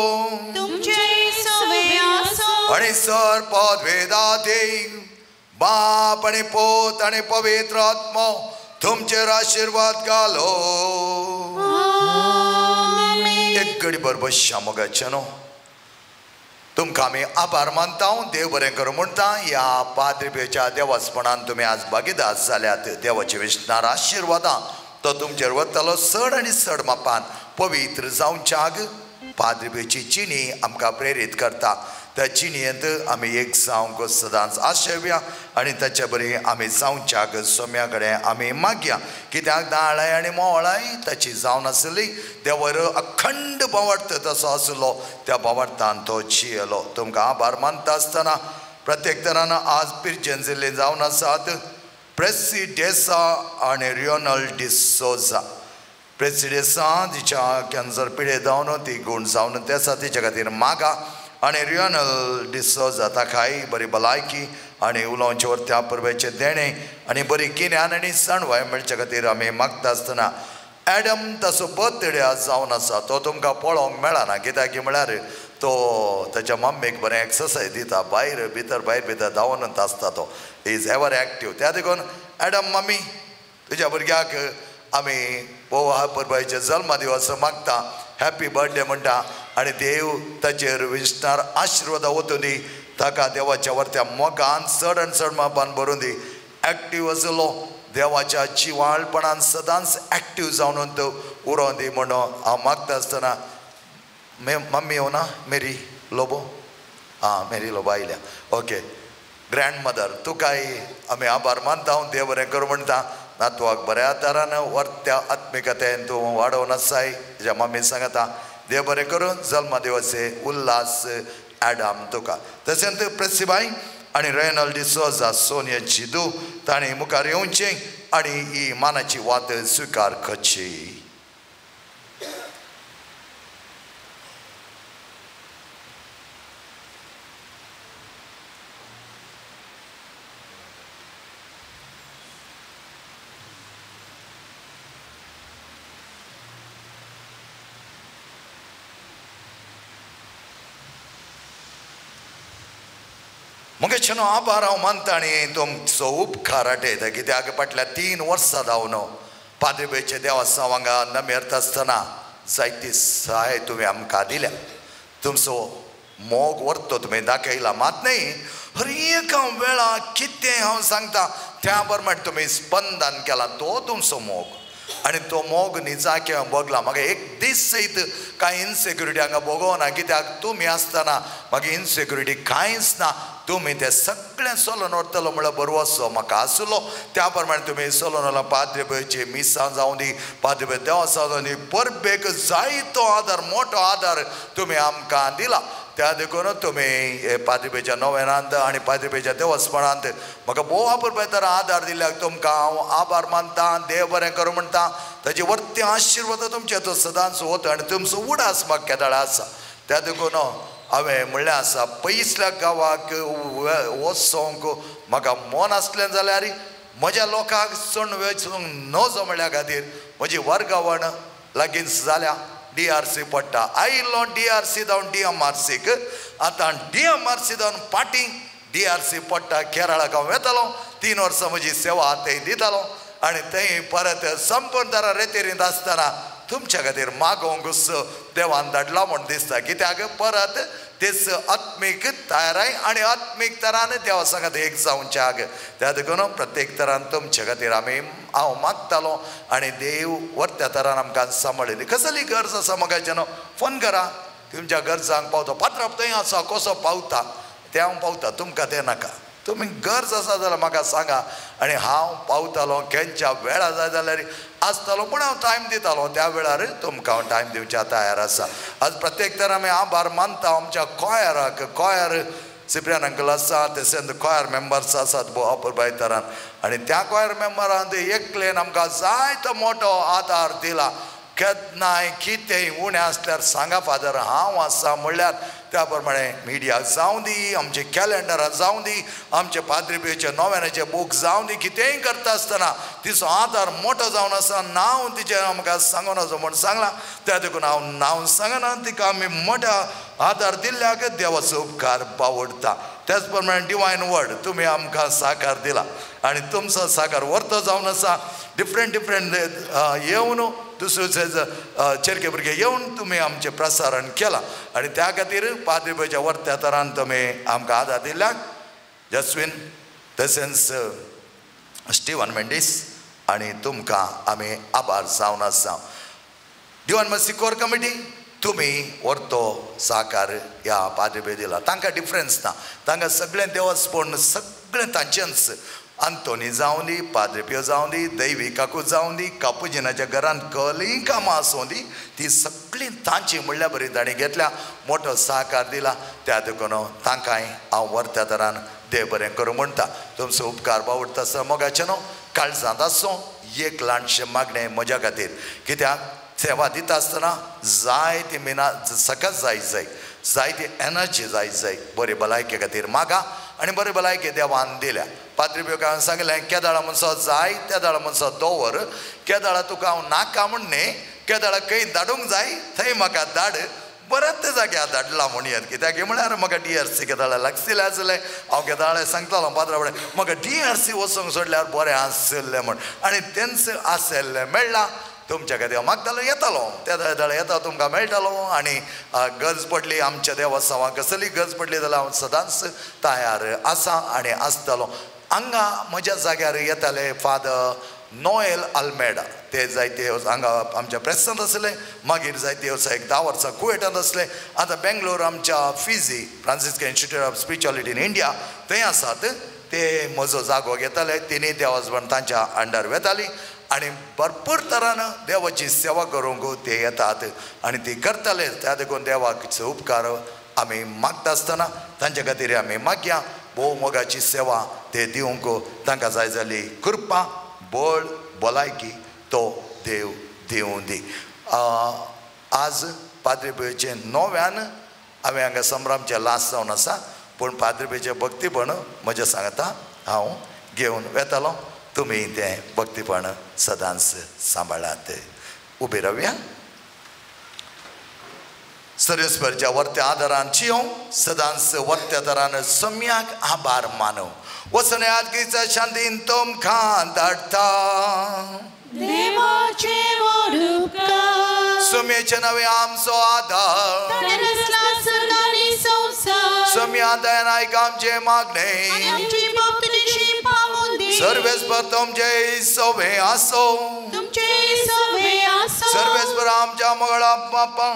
तुमचे सोवे आसो आनी सर पदवेदा देव बाप आनी पूत आनी पवित्र आत्मो तुमचेर आशिर्वाद घालो. एक घडी बरोबर शामोगाचे न्हू तुमकां आमी आभार मानता. देव बरें करूं म्हणटा. ह्या पाद्रीपेच्या देवासपणान तुमी आज भागीदार जाल्यात. देवाचे विष्णार आशिर्वादां तो तुमचेर वतलो चड आनी चड मापान पवित्र जावच्याक पाद्रीपेची चिनी आमकां प्रेरीत करता. त्या चिनयेंत आमी एक जावंक सदांच आशेवया आनी ताचे बरी आमी जावच्याक सोम्या कडेन आमी मागया. कित्याक दाळाय आनी मोवळाय ताची जावन आसली देवर अखंड भावार्थ तसो आसलो त्या भावार्थान तो जियेलो. तुमकां आभार मानता आसतना प्रत्येक तरान आज पिर्जन जिल्ले जावन आसात प्रेसी डेसा आनी रियोनल डिसोजा. प्रेसी डेसा तिच्या कॅन्सर पिडे जावन ती गूण जावन ते आसा तिच्या खातीर मागा आनी रियोनल डिसोजा ताकाय बरी भलायकी आनी उलोवचे वरत्या परबेचें देणें आनी बरी गिन्यान आनी सणवाय मेळचे खातीर आमी मागता आसतना एडम ताचो बर्थडे आज जावन आसा तो तुमकां पळोवंक मेळना कित्याक म्हळ्यार तो ताच्या मम्मीक बरें एक्सरसायज दिता भायर भितर भायर भितर धांवनच आसता तो is ever active. त्या देखून एडम मम्मी तुज्या भुरग्याक आमी पोवा परबायचे जल्मदिवस मागता हॅपी बर्थडे म्हणटा आनी देव ताचेर विष्णार आशिर्वादा वतूं दी ताका देवाच्या वरत्या मोगान चड आनी चड मापान भरून दी. एक्टीव आसलो देवाच्या जिवाळपणान सदांच एक्टीव जावन तो उरोवन दी म्हणून हांव मागता आसतना मम्मी येवना मेरी लोबो आं मेरी लोबो आयल्या ओके ग्रँड मदर तुकाय आमी आभार मानता. देव बरें करूं म्हणटा. नातवाक बऱ्या तरान वरत्या आत्मिकतेन तूं वाडोवन आसाय तुज्या मम्मी सांगता. देव बरें करून जल्मदिवसे उल्हास एडम तुका. तशेंच प्रेसीबाय आनी रेनल डिसोजा सोनिया चिदू तांणी मुखार येवचें आनी ही मानाची वात स्विकार करची. मगेचें आभार हांव मानता आनी तुमचो उपकार आटयता कित्याक फाटल्या 3 वर्सां जावन पाद्रीबेचे देवासांव हांगा नमेरता आसतना जायती सहाय तुवें आमकां दिल्या. तुमचो मोग व्हरतो तुमी दाखयला मात न्हय हर एका वेळा कितें हांव सांगता त्या प्रमाणे तुमी स्पंदन केला तो तुमचो मोग. आनी तो मोग निजाके हांवें भोगला. म्हाका एक दीस सयत कांय इनसेक्युरिटी हांगा भोगोना, कित्याक तुमी आसतना म्हाका इनसेक्युरिटी कांयच ना. तुमी तें सगळें सोलोन व्हरतलो म्हळ्यार बरवसो म्हाका आसलो. त्या प्रमाणे तुमी सोलोन व्हरला. पाद्रे मिसां जावं दी, पाद्रे देवसां जावं दी, परबेक जायतो आदार, मोठो आदार तुमी आमकां दिला. त्या देखून तुमी पाद्रीपेच्या नोवेनांत आनी पाद्रीपेच्या देवस्पणांत म्हाका भोव अपुरबाय तर आदार दिल्याक तुमकां हांव आभार मानता. देव बरें करूं म्हणटा. ताजे वर्ती आशिर्वाद तुमचे तो सदांच वता आनी तुमचो उडास म्हाका केदाळ आसा. त्या देखून हांवें म्हणलें आसा, पयसल्या गांवाक वचोंक म्हाका मन आसलें जाल्यार म्हज्या लोकांक चड वचूंक नजो म्हणल्या खातीर म्हजी वर्गावण लागींच जाल्या. डी आर सी पडटा आयिल्लो डी आर सी जावन डी एम आर सीक, आतां डी एम आर सी जावन पाटी डी आर सी पडटा. केरळाक हांव वेतालो, 3 वर्सां म्हजी सेवा थंय दितालो आनी थंय परत संपूर्ण दरा रेतेरींत आसतना तुमच्या खातीर मागोवंक देवान धाडला म्हूण दिसता. कित्याक परत तेच आत्मीक तयाराय आनी आत्मीक तरान देवा सांगात एक जावच्याक. त्या देखून प्रत्येक तरान तुमच्या खातीर आमी हांव मागतालो आनी देव वर्त्या तरान आमकां सांबाळिल्ली. कसली गरज आसा म्हाका न्हू फोन करा, तुमच्या गरजांक पावता. पात्राप थंय आसा कसो पावता तें हांव पावता, तुमकां तें नाका. तुमी गरज आसा जाल्यार म्हाका सांगा आनी हांव पावतालो. केन्ना वेळार जाय जाल्यार आसतालो, पूण हांव टायम दितालो. त्या वेळार तुमकां हांव टायम दिवच्या तयार आसा. आज प्रत्येक तर आमी आभार मानता आमच्या कॉयराक. कॉयर सिप्रियान अंकल आसा, तशेंच कॉयर मेंबर्स आसात भोव अपुरबाय तरान आनी त्या कॉयर मेंबरान एकलेन आमकां जायतो मोठो आदार दिला. केन्नाय कितेंय उणें आसल्यार सांगा फादर हांव आसा म्हणल्यार त्या प्रमाणे मिडिया जावं दी, आमचे कॅलेंडरां जावं दी, आमचे पाद्रीपेचे नोवेनाचे बूक जावं दी, कितेंय करता आसतना तिचो आदार मोठो जावन आसा. नांव तिचें आमकां सांगूं नजो म्हूण सांगलां, त्या देखून हांव नांव सांगना. तिका आमी मोठ्या आदार दिल्ल्याक देवाचो उपकार बावडटा. त्याच प्रमाणे डिवायन वर्ड तुमी आमकां साकार दिला आनी तुमचो साकार वर्तो जावन आसा. डिफरंट डिफरंट येवन दुसरे चेरके भुरगे येवन तुमी आमचें प्रसारण केलां आनी त्या खातीर पाद्रीपेच्या वर्त्या तरान तुमी आमकां आदार दिल्याक जस्वीन तशेंच स्टिवन मेंडीस आनी तुमकां आमी आभार जावन आसा. डिवायन मर्सी कोर कमिटी तुमी वर्तो साकार ह्या पाद्रीपे दिला. तांकां डिफरन्स ना, तांकां सगळें देवस्पण सगळें तांचेंच. आंतोनी जावं दी, पाद्री पियो जावं दी, दैवी काकू जावं दी, कापुजिनाच्या घरान कसलींय कामां आसूं दी, ती सगळीं तांची म्हणल्या बरी तांणी घेतल्या, मोठो सहकार दिला. त्या देखून तांकांय हांव वर्त्या तरान देव बरें करूं म्हणटा. तुमचो उपकार बावडटा आसतना मोगाचें न्हू काळजांत आसूं. एक ल्हानशें मागणें म्हज्या खातीर, कित्याक सेवा दिता आसतना जाय ती मिना सकाळ जाय जाय जाय ती एनर्जी जाय जाय बरी भलायके खातीर मागा आनी बरी भलायकी देवान दिल्या. पाद्री पियोक हांवें सांगलें, केदाळा मनसो जाय तेदाळा मनसो दवर, केदाळा तुका हांव नाका म्हूण न्ही, केदाळा खंय धाडूंक जाय थंय म्हाका धाड, बऱ्याच जाग्यार धाडला म्हूण येत. कित्याक म्हळ्यार म्हाका डी आर सी केदाळा लागशिल्लें आसलें. हांव केदाळे सांगतालो पाद्रा फुडें म्हाका डी आर सी वचूंक सोडल्यार बरें आशिल्लें म्हूण आनी तेंच आशिल्लें मेळ्ळां. तुमच्या खातीर हांव मागतालो, येतालो त्या दाळे येता तुमकां मेळटालो आनी गरज पडली आमच्या देवस्तांवाक कसली गरज पडली जाल्यार हांव सदांच तयार आसा आनी आसतालो. हांगा म्हज्या जाग्यार येताले फादर नोएल आल्मेडा, ते जायते हांगा आमच्या प्रेसांत आसले, मागीर जायते वर्सां एक 10 वर्सां कुवेटांत आसले. आतां बेंगलोर आमच्या Fiji Franciscan Institute of Spirituality in India थंय आसात. ते म्हजो जागो घेताले, तिनूय देवासपण तांच्या अंडर वेताली आनी भरपूर तरान देवाची सेवा करूंक ते येतात आनी ती करताले. त्या देखून देवाक उपकार आमी मागता आसतना तांच्या खातीर आमी मागया. भोव मोगाची सेवा ते दिवंक तांकां जाय जाली कृपा, बळ, भलायकी तो देव दिवं दी. आज पाद्रीपेचें नव्यान हांवें हांगा संभ्रमचें लास्ट जावन आसा, पूण पाद्रीपेचें भक्तीपण म्हजें सांगता हांव घेवन वेतालो. तुमी तें भक्तीपण सदांच सांबाळात. उबी रावया. सर्वेस्परच्या वर्त्या आदारान चियों सदांच वर्त्या दरान सम्याक आभार मानू. वचन यादगीचा शांतीन तुमकां धाडटा. देवाचे उपकार सुम्येचे नवे आमचो आदार, सुम्या दयान आयक आमचे मागणे, सर्वेस्पर तुमचे सोबे आसो. तुमचे सवे आसो. सर्वेस्पर आमच्या मगळा बापा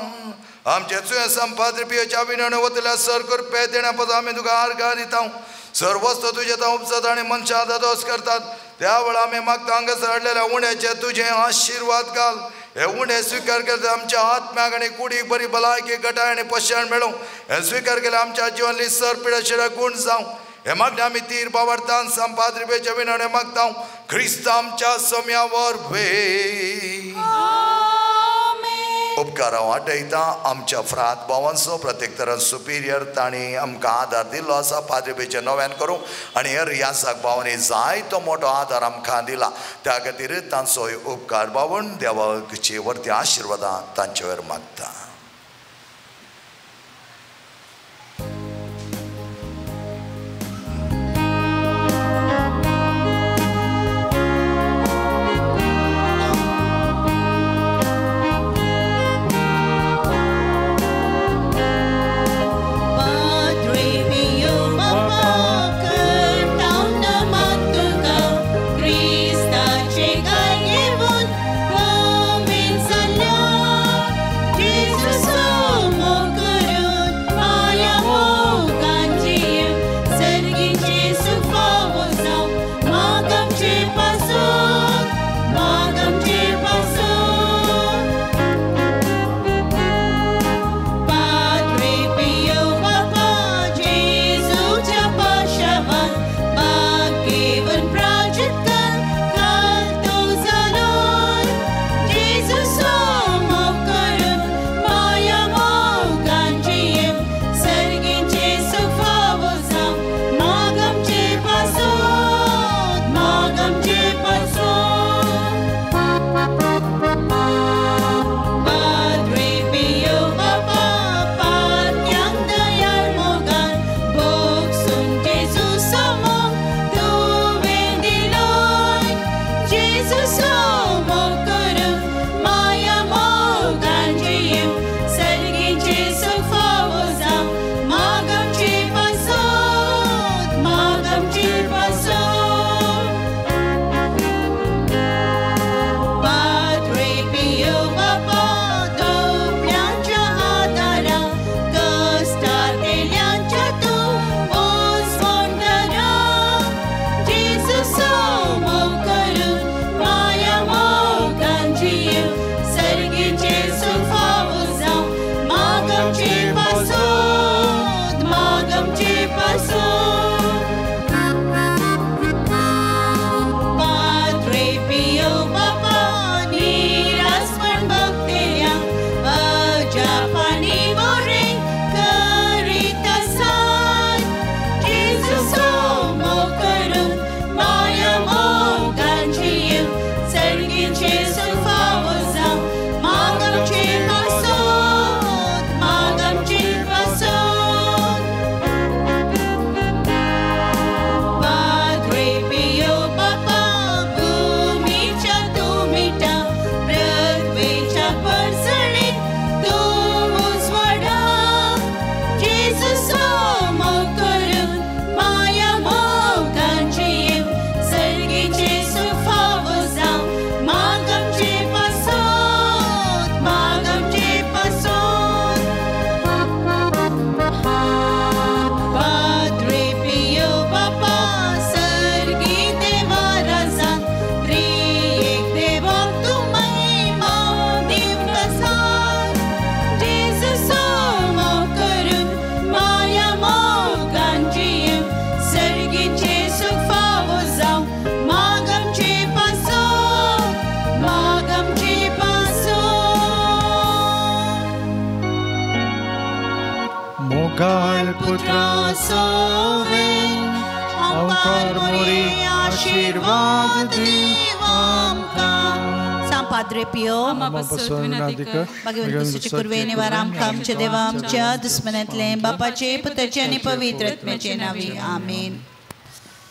आमचे तुवें संपाद्र पियोच्या विनवणे वतल्या सर कृपे देण्या पासून आमी तुका आर्गां दिता. सर्वस्व तुजे तो उपसत आनी मनशां दादोस करतात त्या वेळा आमी मागता हांगासर हाडलेल्या उण्याचे तुजे आशिर्वाद घाल. हे उणे स्विकार केले आमच्या आत्म्याक आनी कुडीक बरी भलायकी घटाय आनी पोशण मेळूं. हे स्विकार केले आमच्या जिवनली सर पिडाशिरा गूण जावं. हे मागणे आमी तीर बावडतान संपाद्र पियोच्या विनवणे मागता क्रिस्त आमच्या सम्यावर वे. उपकार हांव आठयता आमच्या फ्रात भावांचो प्रत्येक तरान सुपिरियर तांणी आमकां आदार दिल्लो आसा पाद्रीबेचें नव्यान करूंक आनी ह्या रियासाक भावांनी जायतो मोठो आदार आमकां दिला त्या खातीर तांचो उपकार भावून देवाचे वरती आशिर्वादां तांचे वयर मागता. मोगाळ पुत्रा सोवे आमकार मोरी आशीर्वाद दिव आमकां. सांग पाद्रे पियो भगवंत कुर्वे निवार आमकां आमच्या देवा आमच्या दुस्मनांतले बापाचे पुताचे आनी पवित्र आत्म्याचे नांवी आमेन.